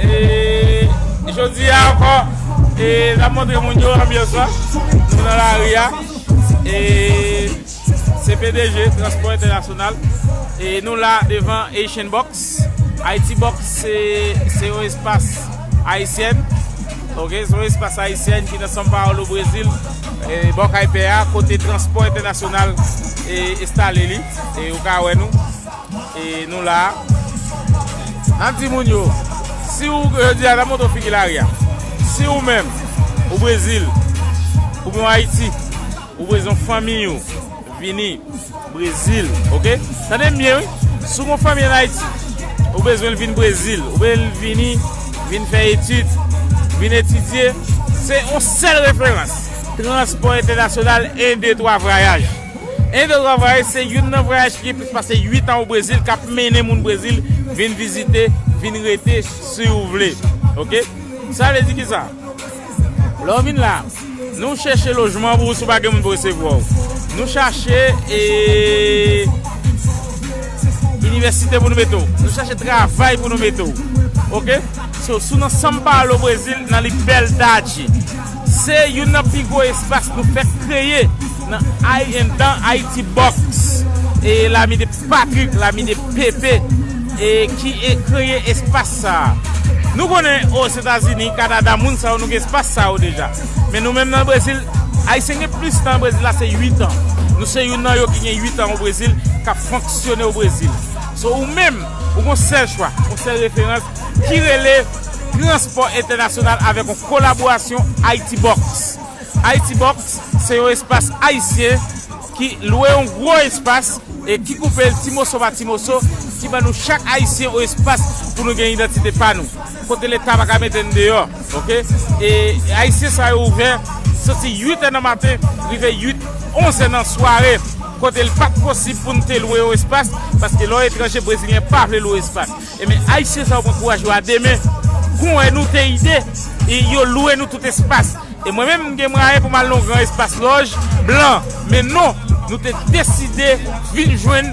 E jodi a ankò, e n ap montre moun yo anbyans lan. Nou nan lari a. E se P D G Transpò Entènasyonal. E nou la devan Haitian Box. Haiti Box se, se yon espas ayisyen. Ok, se yon espas ayisyen ki nan São Paulo, Brezil. E bò kay pè a, kote Transpò Entènasyonal, e, enstale li. E ou ka wè nou. E nou la. N ap di moun yo, si ou, yo di a, n ap montre w figi lari a. Si ou menm, ou Brezil, oubyen ou Ayiti, ou bezwen fanmi ou vini Brezil, ok? Tande m byen, wi. Si w gon fanmi ann Ayiti, ou bezwen l vin Brezil, ou bezwen l vini, vin fè etid, vin etidye, se yon sèl referans. Transpò entènasyonal, en de twa vwayaj. En de twa vwayaj, se youn nan vwayaj ki gen plis pase uit an o Brezil, k ap mennen moun Brezil vin vizite, vin rete, si w vle. Ok? Sa vle di kisa? Lè w vin la, nou chèche lojman pou ou si w pa gen moun pou resevwa w. Nou chache, e, inivèsite pou nou mete w. Nou chache travay pou nou mete w. Ok? So, si w nan São Paulo, Brezil, nan Liberdade, se youn nan pi gwo espas nou fèk kreye nan Haiti Box. E lami de Patrick, lami de Pepe, e ki e kreye espas sa a. Nou konnen Ozetazini, Kanada, moun sa yo, nou gen espas sa yo deja. Men nou menm nan Brezil, Ayisyen gen plis tan Brezil la, se uit an. Nou se youn nan yo ki gen uit an o Brezil, k ap fonksyone o Brezil. So, ou menm, ou gon sèl chwa, yon sèl referans, ki rele Transpò Entènasyonal avèk yon kolaborasyon Haiti Box. Haiti Box se yon espas ayisyen ki lwe yon gwo espas e ki koupe l ti moso pa ti moso, ki ban nou chak Ayisyen yon espas pou nou gen idantite pa nou. Kote Leta pa ka mete n deyò, ok? E Ayisyen sa yo ouvè soti uit è nan maten, rive uit, onz è nan sware, kote l pa t posib pou n te lwe yon espas, paske lè w etranje, Brezilyen pa vle lwe espas. Ebyen, Ayisyen sa yo pran kouraj yo a de men, konwè nou te ide, e yo lwe nou tout espas. E mwen menm, m gen mwayen pou m al nan yon gran espas lòj blan. Men non, nou te deside vin jwenn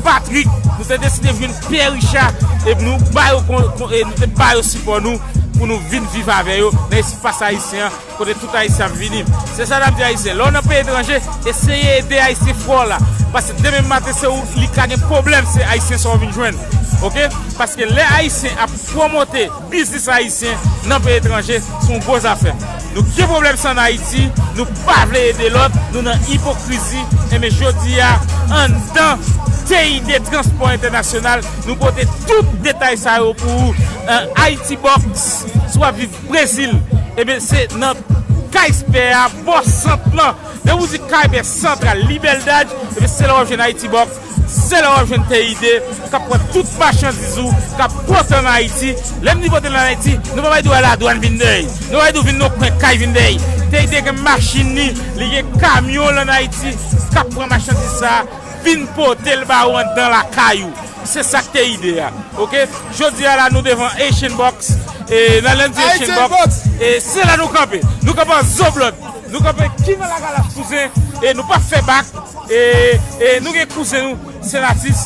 Patrick. Nou te deside jwenn Pè Richard. E nou ba yo kon, kon, e nou te ba yo sipò nou pou nou vin viv avè yo nan espas ayisyen an, kote tout Ayisyen ap vini. Se sa n ap di Ayisyen. Lè w nan peyi etranje, eseye ede Ayisyen frè w la. Paske demen maten, se ou li ka gen pwoblèm, se Ayisyen sa w vin jwenn. Ok? Paske lè Ayisyen ap pwomote biznis ayisyen nan peyi etranje, se yon gwo zafè. Nou gen pwoblèm sa ann Ayiti, nou pa vle ede lòt, nou nan ipokrizi. Enben, jodi a, anndan T I D Transpò Entènasyonal, nou pote tout detay sa yo pou ou. An Haiti Box, si w ap viv Brezil, enben, se nan Kay Espè a, bò sant lan. Depi w di Kay Espè Santral, Liberdade, enben, se la w ap jwenn Haiti Box. Se la w ap jwenn T I D k ap pran tout machandiz ou, k ap pote ann Ayiti. Lè m di pote l ann Ayiti, nou pa bay dwa ladwàn vin dèyè. Nou pa bay dwa vin nan kwen kay vin dèyè. T I D gen machin li, li gen kamyon l ann Ayiti k ap pran machandiz sa a, vin pote l ba ou anndan lakay ou. Se sa k T I D a. Ok? Jodi a la, nou devan Haitian Box. E nan lè n di Haitian Box, e se la nou kanpe. Nou kanpe an Zoblòd. Nou kanpe ki nan Lagalas kouzen. E nou p ap fè bak. E, e nou gen kouzen nou, Senatus,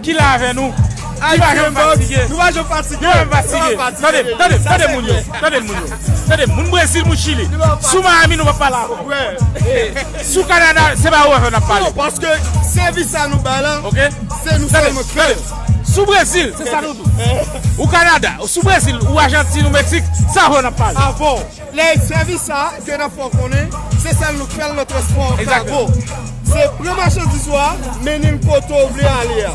ki la avè nou. Ki pa janm fatige. Nou pa janm fatige. Nou pa janm fatige. Tande, tande, tande moun yo. Tande moun yo. Tande moun Brezil, moun Chili. Sou Miami, nou pa pale avè w. Si w Kanada, se pa ou avè n ap pale. Non, paske sèvis sa nou bay la, se nou sèlman k fè l. Sou Brezil, se sa nou di. Ou Kanada, ou sou Brezil, ou Ajantin, ou Meksik, sa avè w n ap pale. Avè w. Lè sèvis sa ke n ap fè w konnen, se sèl nou k fè l nan transpò kago. Se pran machandiz ou a, mennen l kote w vle ale a.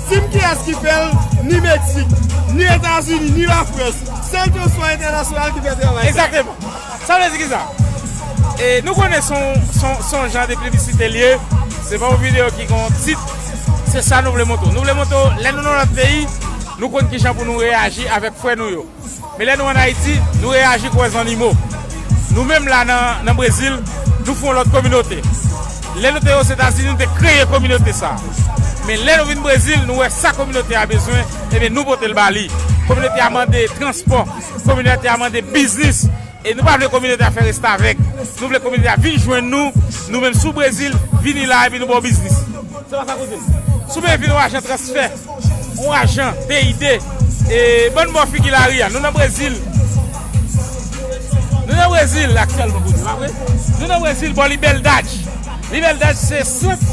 Di m kiyès ki fè l, ni Meksik, ni Etazini, ni Lafrans. Sèl Transpò Entènasyonal ki fè travay sa. Egzakteman. Sa vle di kisa? E nou konnen se yon, se yon, se yon jan de piblisite l ye. Se pa yon videyo ki gen yon tit. Se sa nou vle montre w. Nou vle montre w, lè nou nan lòt peyi, nou konn kijan pou nou reyaji avèk frè nou yo. Men lè nou ann Ayiti, nou reyaji kòm zannimo. Nou menm la nan, nan Brezil, nou fè yon lòt kominote. Lè nou te Ozetazini, nou te kreye kominote sa a. Men lè nou vin Brezil, nou wè sa kominote a bezwen, ebyen nou pote l ba li. Kominote a mande transpò, kominote a mande biznis, e nou pa vle kominote a fè restavèk. Nou vle kominote a vin jwenn nou, nou menm sou Brezil, vini la epi nou ba w biznis. Se pa sa koze. Si w bezwen vin yon ajan transfè, yon ajan T I D, e, bann bò figi lari a, nou nan Brezil. Nou nan Brezil aktyèlman, koze, pa vre? Nou nan Brezil, bò Liberdade. Liberdade se sant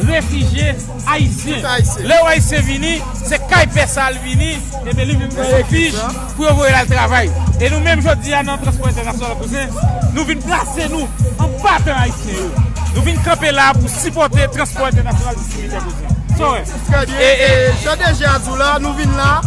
refijye ayisyen. Lè yon ayisyen vini, se kay pè sa l vini, ebyen li vin pran refij pou yo voye l al travay. E nou menm jodi a nan Transpò Entènasyonal, kouzen, nou vin plase nou anba tan ayisyen yo. Nou vin kanpe la pou sipòte Transpò Entènasyonal Distribitè, kouzen. Sa w wè? Trè byen. E, e, jan D G a di w la, nou vin la,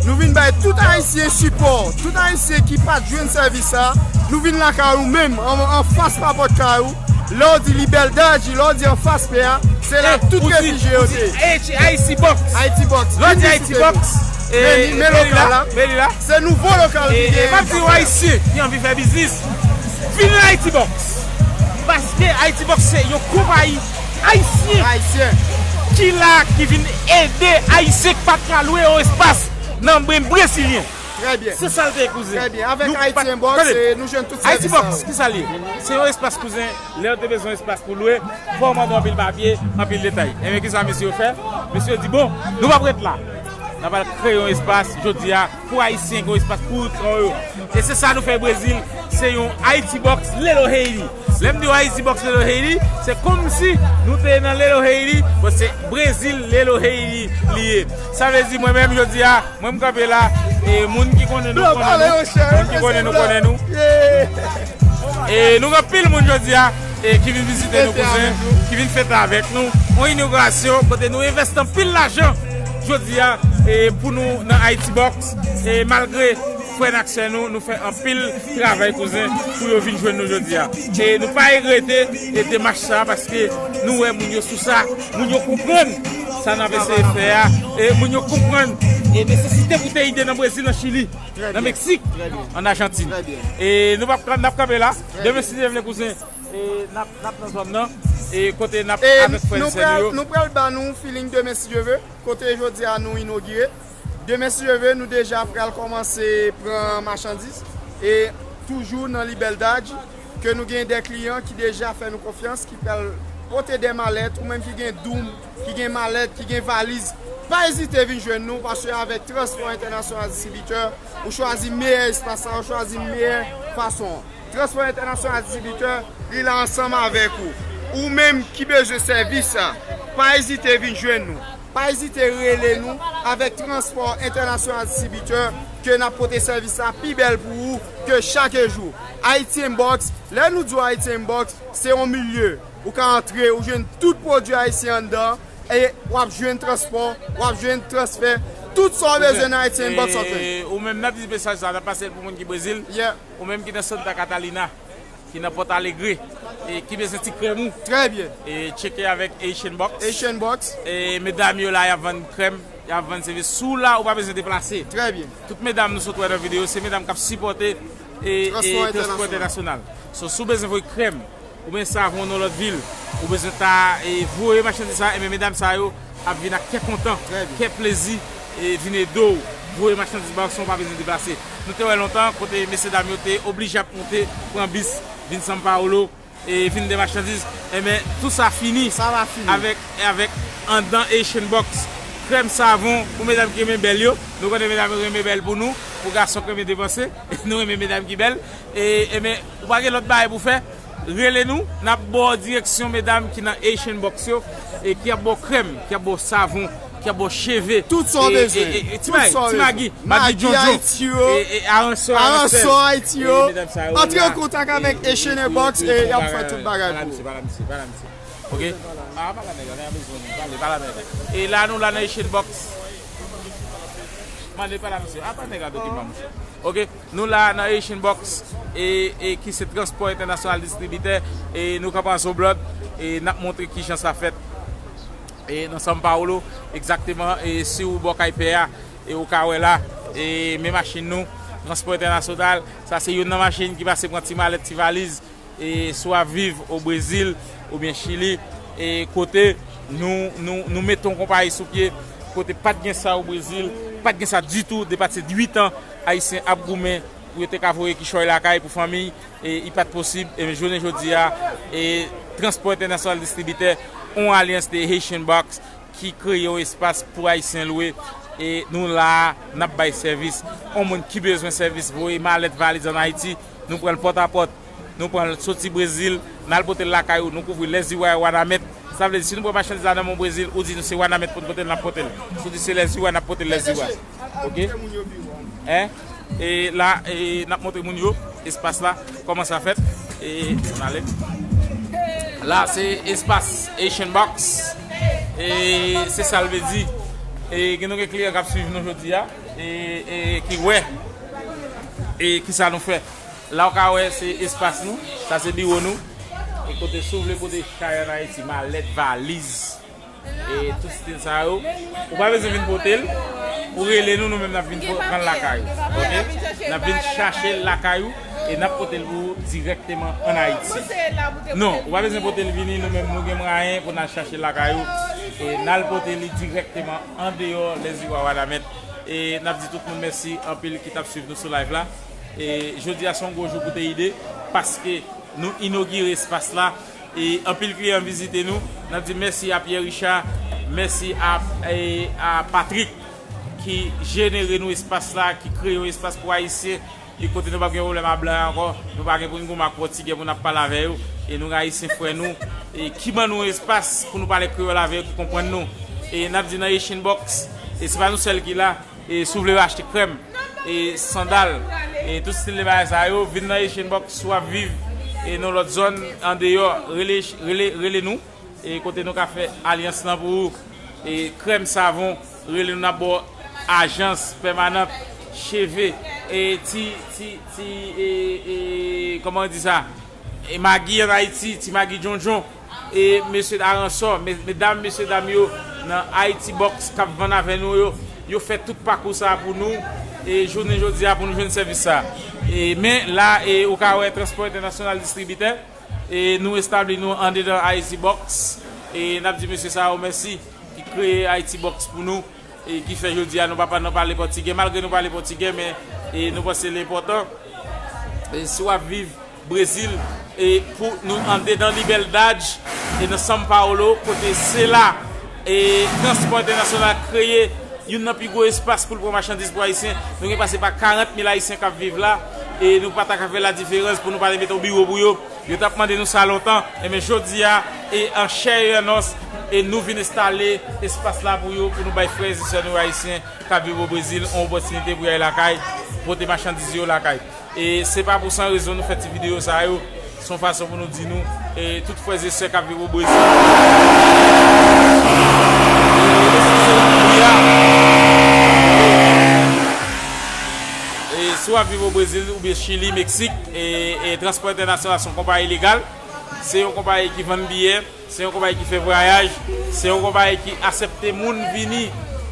nou vin bay tout ayisyen sipò. Tout ayisyen ki pa t jwenn sèvis sa, nou vin lakay ou menm, an, anfas pa pòt kay ou. Lè w di Liberdade, lè w di anfas pè a, se la tout refijye yo te ye. Haiti Box. Haiti Box. Lè w di Haiti Box, e, men li la, men li la. Se nouvo lokal ki genyen. E m ap di w, ayisyen ki anvi fè biznis, vin nan Haiti Box. Paske Haiti Box se yon konpayi ayisyen ki la, ki vin ede ayisyen ki pa t ka lwe yon espas nan men brezilyen. Trè byen. Se sa l te ye, kouzen. Trè byen. Avèk Haiti Box, nou jwenn tout sèvis sa yo. Haiti Box, kisa l ye? Se yon espas, kouzen. Lè w te bezwen espas pou lwe, fò w mande anpil papye, anpil detay. Ebyen, kisa mesye yo fè? Mesye yo di, bon, nou p ap ret la. N ap al kreye yon espas jodi a pou ayisyen gen yon espas pou kò yo. E se sa nou fè Brezil, se yon Haiti Box Little Haiti. Lè m di w Haiti Box Little Haiti, se kòmsi nou te nan Little Haiti, bon, se Brezil Little Haiti li ye. Sa vle di, mwen menm, jodi a, mwen m kanpe la, e moun ki konnen nou, konnen nou, moun ki konnen nou, konnen nou. E nou gen anpil moun jodi a, e ki vin vizite nou, kouzen, ki vin fete avèk nou. Yon inogirasyon kote nou envesti anpil lajan jodi a, e pou nou nan Haiti Box, e malgre frè n ak sè nou, nou fè anpil travay, kouzen, pou yo vin jwenn nou jodi a. E nou pa regrete, e demach sa, paske nou wè moun yo sou sa, moun yo konprann sa n ap eseye fè a, e moun yo konprann, e nesesite pou T I D nan Brezil, nan Chili, nan Meksik, an Ajantin. E nou p ap, n ap kanpe la. Demen, si Dye vle, kouzen, e n ap, n ap nan zòn nan, e kote n ap avèk frè n sè nou yo. Nou pral ba nou feeling demen, si Dye vle, kote jodi a nou inogire. Demen, si Dye vle, nou deja pral kòmanse pran machandiz. E toujou nan Liberdade, ke nou gen de kliyan ki deja fè nou konfyans, ki pral pote de malèt, ou menm ki gen doum, ki gen malèt, ki gen valiz, pa ezite vin jwenn nou, paske avèk Transpò Entènasyonal Distribitè, ou chwazi meyè espas la, ou chwazi meyè fason an. Transpò Entènasyonal Distribitè, li la ansanm avèk ou. Ou menm ki bezwen sèvis sa, pa ezite vin jwenn nou. Pa ezite rele nou avèk Transpò Entènasyonal Distribitè ke n ap pote sèvis la pi bèl pou ou ke chak jou. Haiti Box, lè nou di w Haiti Box, se yon milye. Ou ka antre, ou jwenn tout pwodui ayisyen anndan, e w ap jwenn transpò, w ap jwenn transfè, tout sa w bezwen nan Haiti Box ap fè. E ou menm, n ap di mesaj sa, n ap pase l pou moun ki Brezil. Ou menm ki nan Santa Catalina, ki nan Pòt Alegre, e ki bezwen ti krèm ou. Trè byen. E tcheke avèk Haitian Box. Haitian Box. E medam yo la, y ap vann krèm, y ap vann seve. Si w la, ou pa bezwen deplase. Trè byen. Tout medam nou sot wè nan videyo, se medam k ap sipòte, e, e Transpò Entènasyonal. So, si w bezwen voye krèm, oubyen savon nan lòt vil, ou bezwen ta, e, voye machandiz sa, ebyen medam sa yo ap vin ak kè kontan, kè plezi, e vin ede w voye machandiz ba w san w pa bezwen deplase. Nou te wè lontan kote mesyedam yo te oblije ap monte, pran bis, vin São Paulo, e vin de machandiz. Ebyen, tou sa fini avèk, avèk anndan Haitian Box. Krèm savon pou medam ki renmen bèl yo. Nou konnen medam yo renmen bèl pou nou, pou gason ki renmen depanse. Nou renmen medam ki bèl. E, e men, ou pa gen lòt bagay pou fè. Rele nou, n ap ba w direksyon medam ki nan Haitian Box yo, e ki ap ba w krèm, ki ap ba w savon, ki ap ba w cheve. Tout sa w bezwen. E, e, e, ti Tout Magi, sa w ti bezwen. Magi, Magi Magi Jojo. Ayiti yo. E, e, aransò, Aransò aransèl. Ayiti yo. E, medam sa yo Antre la. An kontak avèk E, e, Haitian e, Box e, e, e y ap fè bagay, tout bagay bagay pou ou. Pala misye, pala misye, pala misye. Ok? Ah, pala nèg la, nèg la bezwen nou. Pale, pala nèg la. E la nou la nan Haitian Box. Mande pala misye. Ah, pala nèg la dokiman misye. Ok? Nou la nan Haitian Box e, e ki se Transpò Entènasyonal Distribitè e nou kanpe an Zoblòd e n ap montre kijan sa fèt. E nan São Paulo, egzakteman, e si w bò kay pè a, e ou ka wè la, e men machin nou, Transpò Entènasyonal, sa se youn nan machin ki pase pran ti malèt, ti valiz, e si w ap viv o Brezil oubyen Chili, e kote nou, nou, nou mete yon konpayi sou pye, kote pa t gen sa o Brezil, pa t gen sa ditou, depase uit an, Ayisyen ap goumen pou yo te ka voye kichòy lakay pou fanmi, e li pa t posib, e jounen jodi a, e Transpò Entènasyonal Distribitè, yon alyans de Haitian Box, ki kreye yon espas pou Ayisyen lwe. E nou la a, n ap bay sèvis. Yon moun ki bezwen sèvis voye malèt, valiz ann Ayiti, nou pran l pòtapòt. Nou pran l soti Brezil, n al pote l lakay ou, nou kouvri Lèziwa e Wanament. Sa vle di, si nou pran machandiz la nan men w Brezil, ou di nou se Wanament pou n pote l, n ap pote l. Si w di se Lèziwa, n ap pote l Lèziwa. Ok? Hein? E la, e n ap montre moun yo espas la, kòman sa fèt. E, ann ale. La, se espas Haitian Box. E se sa l vle di. E gen nou gen kliyan k ap swiv nou jodi a. E, e ki wè. E ki sa nou fè. La w ka wè se espas nou. Sa se biwo nou. E kote si w vle pote chay ann Ayiti, malèt, valiz. E tout stil sa yo. Ou pa bezwen vin pote l. Ou rele nou, nou menm n ap vin po- pran l lakay ou. Ok? N ap vin chache l lakay ou e n ap pote l pou ou dirèkteman ann Ayiti. Non, ou pa bezwen pote l vini, nou menm nou gen mwayen pou n al chache l lakay ou. E n al pote li dirèkteman andeyò Lèziwa Wanament. E n ap di tout moun mèsi anpil ki t ap swiv nou sou live la. E jodi a se yon gwo jou pou T I D, paske nou inogire espas la. E anpil kliyan vizite nou. N ap di mèsi a Pierre Richard, mèsi a, e, a Patrick ki jenere nou espas la, ki kreye yon espas pou Ayisyen. E kote nou p ap gen pwoblèm a blan ankò, nou pa gen pou n goumen ak Pòtigè pou n ap pale avè yo. E nou gen Ayisyen frè nou, e ki ban nou espas pou nou pale kreyòl avè yo, ki konprann nou. E n ap di nan Haitian Box, e se pa nou sèl ki la. E si w vle achte krèm, e sandal, e tout stil de bagay sa yo, vin nan Haitian Box si w ap viv e nan lòt zòn andeyò, rele, rele, rele nou, e kote nou ka fè alyans lan pou ou. E krèm, savon, rele nou, n ap ba w ajans pèmanant, cheve, e ti, ti, ti, e, e, kòman yo di sa? E magi ann Ayiti, ti magi djondjon, e mesye aransò, me- medam, mesye dam yo nan Haiti Box k ap vann avè nou yo, yo fè tout pakou sa a pou nou, e jounen jodi a pou nou jwenn sèvis sa a. E men la, e ou ka wè Transpò Entènasyonal Distribitè, e nou establi nou andedan Haiti Box, e n ap di mesye sa yo mèsi ki kreye Haiti Box pou nou, e ki fè jodi a nou pa, pa, nou pale pòtigè, malgre nou pale pòtigè, men, e nou panse l enpòtan. E si w ap viv Brezil, e pou nou andedan Liberdade, e nan São Paulo, kote se la, e Transpò Entènasyonal kreye youn nan pi gwo espas pou l pran machandiz pou Ayisyen. Nou gen pase pa karant mil Ayisyen k ap viv la, e nou pa ta ka fè ladiferans pou nou pa te mete yon biwo pou yo. Yo t ap mande nou sa lontan, enben jodi a, e an chè e an nòs, e nou vin enstale espas la pou yo, pou nou bay frè e sè nou ayisyen k ap viv o Brezil yon opòtinite pou y al lakay, pote machandiz yo lakay. E se pa pou san rezon nou fè ti videyo sa yo, se yon fason pou nou di nou, e tout frè e sè k ap viv o Brezil. E si w ap viv o Brezil oubyen Chili, Meksik, e, e Transpò Entènasyonal se yon konpayi legal. Se yon konpayi ki vann biyè, se yon konpayi ki fè vwayaj, se yon konpayi ki aksepte moun vini,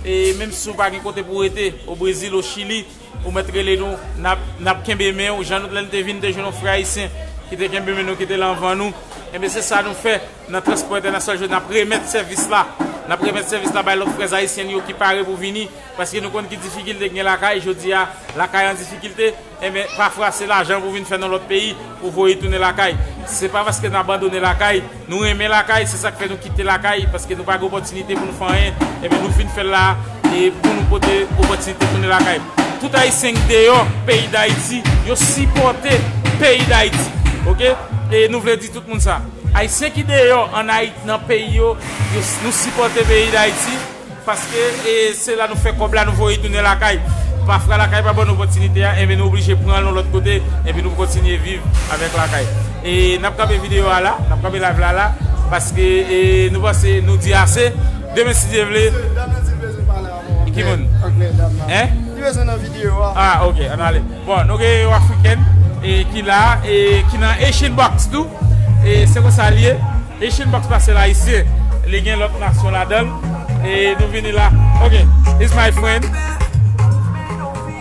e menm si w pa gen kote pou w rete, o Brezil, o Chili, ou mèt rele nou, n ap, n ap kenbe men w, jan nou, lè n te vin, te jwenn yon frè ayisyen ki te kenbe men nou, ki te la anvan nou. Enben, se sa nou fè nan Transpò Entènasyonal, jodi a n ap remèt sèvis la N ap remèt sèvis la bay lòt frè ayisyen yo ki pare pou vini, paske nou konn ki difikilte gen lakay, jodi a, lakay an difikilte, enben, pafwa se lajan pou vin fè nan lòt peyi, pou voye tounen lakay. Se pa paske n abandone lakay, nou renmen lakay, se sa k fè nou kite lakay, paske nou pa gen opòtinite pou nou fè anyen, enben, nou vin fè l la, e pou nou pote opòtinite tounen lakay. Tout ayisyen k deyò peyi Dayiti, yo sipòte peyi Dayiti, oke? E nou vle di tout moun sa. Ayisyen ki deyò an Ayiti, nan peyi yo, yo, nou sipòte peyi Dayiti, paske, e, se la nou fè kòb la, nou voye tounen lakay. Pafwa lakay pa ban nou opòtinite a, enben nou oblije pran l yon lòt kote, epi nou kontinye viv avèk lakay. E n ap kanpe videyo a la, n ap kanpe live la la, paske, e, nou panse nou di ase. Demen, si Dye vle. Dam nan di l bezwen pale avè w. Ki moun? Anglè, dam nan. Hein? Li bezwen nan videyo a. Ah, ok, ann ale. Bon, nou gen yon Afriken, e, ki la, e, ki nan Haitian Box tou. E se konsa l ye. Haitian Box pa sèl Ayisyen. Li gen lòt nasyon ladan l. E nou vini la. Ok, it's my friend.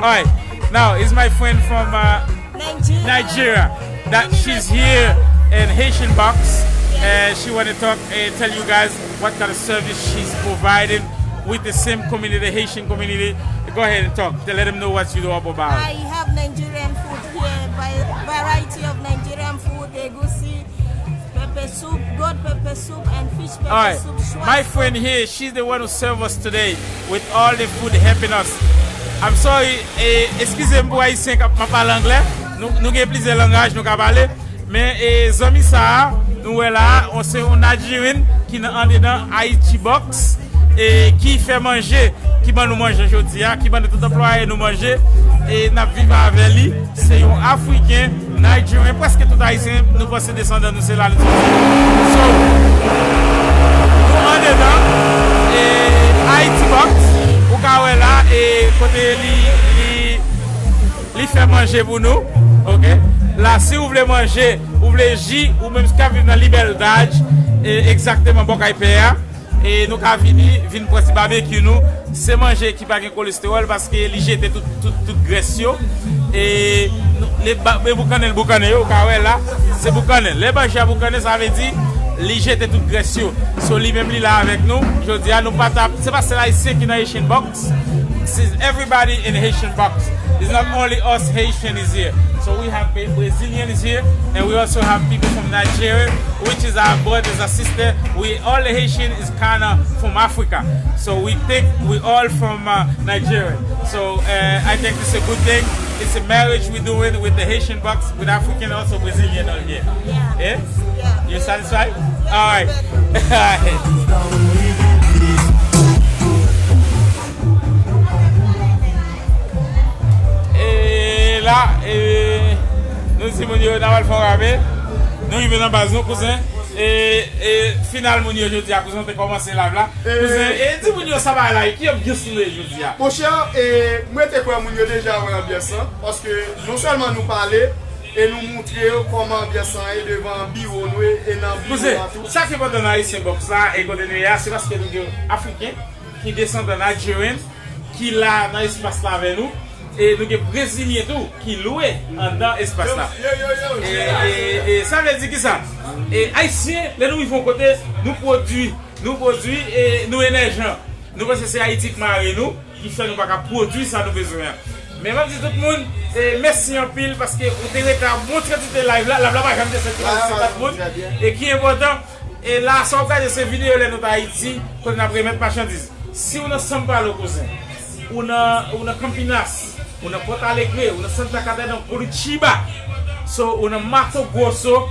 Alright. Now, it's my friend from, uh, Nigeria. Nigeria. That she's here in Haitian Box. And she wanna talk and tell you guys what kind of service she's providing with the same community, Haitian community. Go ahead and talk. Let them know what you do about. I have Nigerian food here, variety of Nigerian food, egusi, pepper soup, goat pepper soup, and fish pepper soup. Alright, my friend here, she's the one who serve us today with all the food helping us. I'm sorry, eh, eskize m pou ayisyen k ap, m ap pale anglè. Nou, nou gen plizyè langaj nou ka pale. Men, e, zanmi sa a, nou wè la a, on, se yon Nigerian ki nan, andedan Haiti Box, e ki fè manje, ki ban nou manje jodi a, ki ban nou tout anplwaye nou manje, e n ap viv avè li. Se yon Afriken, Nigerian, prèske tout Ayisyen, nou panse desandan nou se la nou soti. So, nou andedan, e, Haiti Box, ou ka wè la, e kote li, li, li fè manje pou nou, oke? La, si ou vle manje, ou vle ji, ou menm ki ap viv nan Libertad, e, egzakteman bò kay pè a, e nou ka vini, vin pran ti babekyou nou. Se manje ki pa gen kolestewòl paske li jete tout, tout, tout grès yo. E nou, le ba-, e boukannen l boukannen yo, ou ka wè la, se boukannen. Lè manje a boukannen, sa vle di li jete tout grès yo. So, li menm li la avèk nou. Jodi a, nou pa t ap, se pa sèl Ayisyen ki nan Haitian Box. This is everybody in Haitian Box. It's not only us Haitian is here. So we have Brazilian is here, and we also have people from Nigeria, which is our brothers and sisters. We all Haitian is kinda from Africa. So we think we all from, uh, Nigeria. So, uh, I think it's a good thing. It's a marriage we're doing with the Haitian Box, with African, also Brazilian out here. Yeah. Eh? Yeah. You satisfied? All right. All right. E la, e, nou di moun yo n a pral fè yon ramen. Nou rive nan baz nou, kouzen. E, e final moun yo jodi a, kouzen, ou te kòmanse live la. Kouzen, e di moun yo sa bagay la, e ki anbyans nou ye jodi a? Monchè, e, mwen te kwè moun yo deja wè anbyans lan, paske non sèlman nou pale, e nou moutre yo kòman anbyans lan ye devan biwo nou e, e nan biwo a tou. Kouzen, sa ki enpòtan nan Haitian Box la, e kote nou ye a, se paske nou gen Afriken ki desandan Nigerian, ki la nan espas la avè nou. E nou gen Brezilyen tou ki lwe anndan espas la. E, e, e sa vle di ki sa? E Ayisyen, lè nou rive yon kote, nou pwodui, nou pwodui, e nou enèjan. Nou panse se Ayiti k mare nou, ki fè nou pa ka pwodui sa nou bezwen an. Men m ap di tout moun, e mèsi anpil paske ou te rete a bon kantite live la. Live la pa janm desann, se pat moun. E ki enpòtan, e la, sa w ap gade se videyo lè nou t Ayiti, kote n ap remèt machandiz. Si w nan San Paulo, kouzen, ou nan, ou nan Campinas, ou nan Porto Alegre, ou nan Santa Catarina, ou Curitiba, so, ou nan Mato Grosso,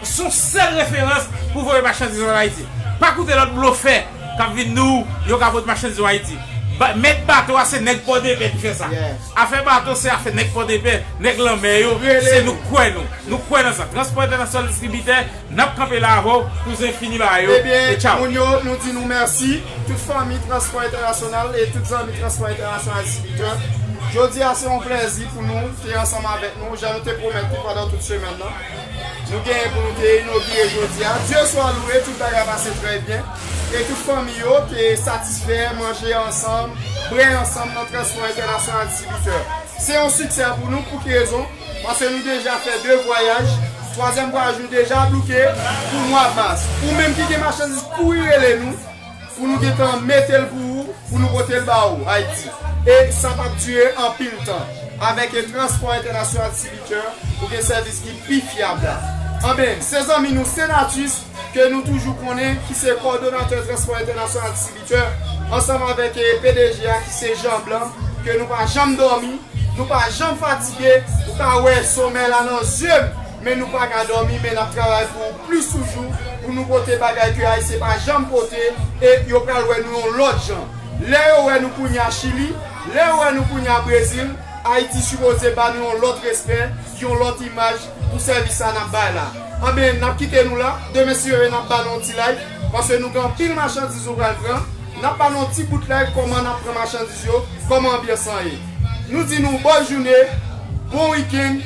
se yon sèl referans pou voye machandiz ann Ayiti. Pa koute lòt blofè k ap vin di w yo ka pote machandiz ann Ayiti. Ba-, mèt bato a se nèg Pòdepè ki fè sa. Afè bato se afè nèg Pòdepè, nèg lanmè yo, se nou k kwè nou. Nou kwè nan sa. Transpò Entènasyonal Distribitè, n ap kanpe la avè w, kouzen, fini bagay yo, e tchaw. Ebyen, moun yo, nou di nou mèsi. Tout fanmi Transpò Entènasyonal e tout zanmi Transpò Entènasyonal Distribitè. Jodi a, se yon plèzi pou nou te ansanm avèk nou, jan nou te pwomèt nou pandan tout semèn nan. Nou genyen pou nou te inogire jodi a. Dye swa louwe, tout bagay pase trè byen. E tout fanmi yo te satisfè, manje ansanm, bwè ansanm nan Transpò Entènasyonal Distribitè. Se yon siksè pou nou, pou ki rezon? Paske nou deja fè de vwayaj, twazyèm vwayaj nou deja bouke pou mwa mas. Ou menm ki gen machandiz, kouri rele nou. Pou nou gentan mete l pou ou, pou nou pote l ba ou, Ayiti. E sa p ap dire anpil tan. Avèk e Transpò Entènasyonal Distribitè, ou gen sèvis ki pi fyab la. Anben, se zanmi nou Senatus, ke nou toujou konnen, ki se kòdonatè Transpò Entènasyonal Distribitè, ansanm avèk e P D G a, ki se Jean Blanc, ke nou pa janm dòmi, nou pa janm fatige, ou ka wè somèy la nan zye m, men nou pa ka dòmi, men n ap travay pou plis toujou, pou nou pote bagay ke Ayisyen pa janm pote, e yo pral wè nou yon lòt jan. Lè yo wè nou kounye a Chili, lè yo wè nou kounye a Brezil, Ayiti sipoze ba nou yon lòt respè, yon lòt imaj pou sèvis sa n ap bay la. Anben, n ap kite nou la, demen si Dye vle n ap ba nou yon ti live, paske nou gen anpil machandiz nou pral pran. N ap ba nou yon ti bout live kòman n ap pran machandiz yo, kòman anbyans lan ye. Nou di nou bòn jounen, bon wikenn,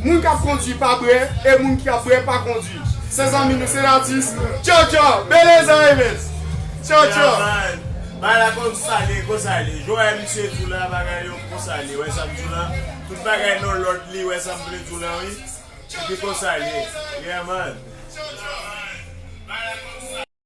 moun k ap kondui pa bwè, e moun ki ap bwè pa kondui. Se zanmi nou, Senatus, tchaw tchaw, beleza, Evens, tchaw tchaw. Bagay la konsa l ye, konsa l ye. Jan w wè misye di w la, bagay yo konsa l ye. Wè sa m di w la? Tout bagay nan lòd li, wè sa m vle di w la, wi. Epi konsa l ye. Yeah, man.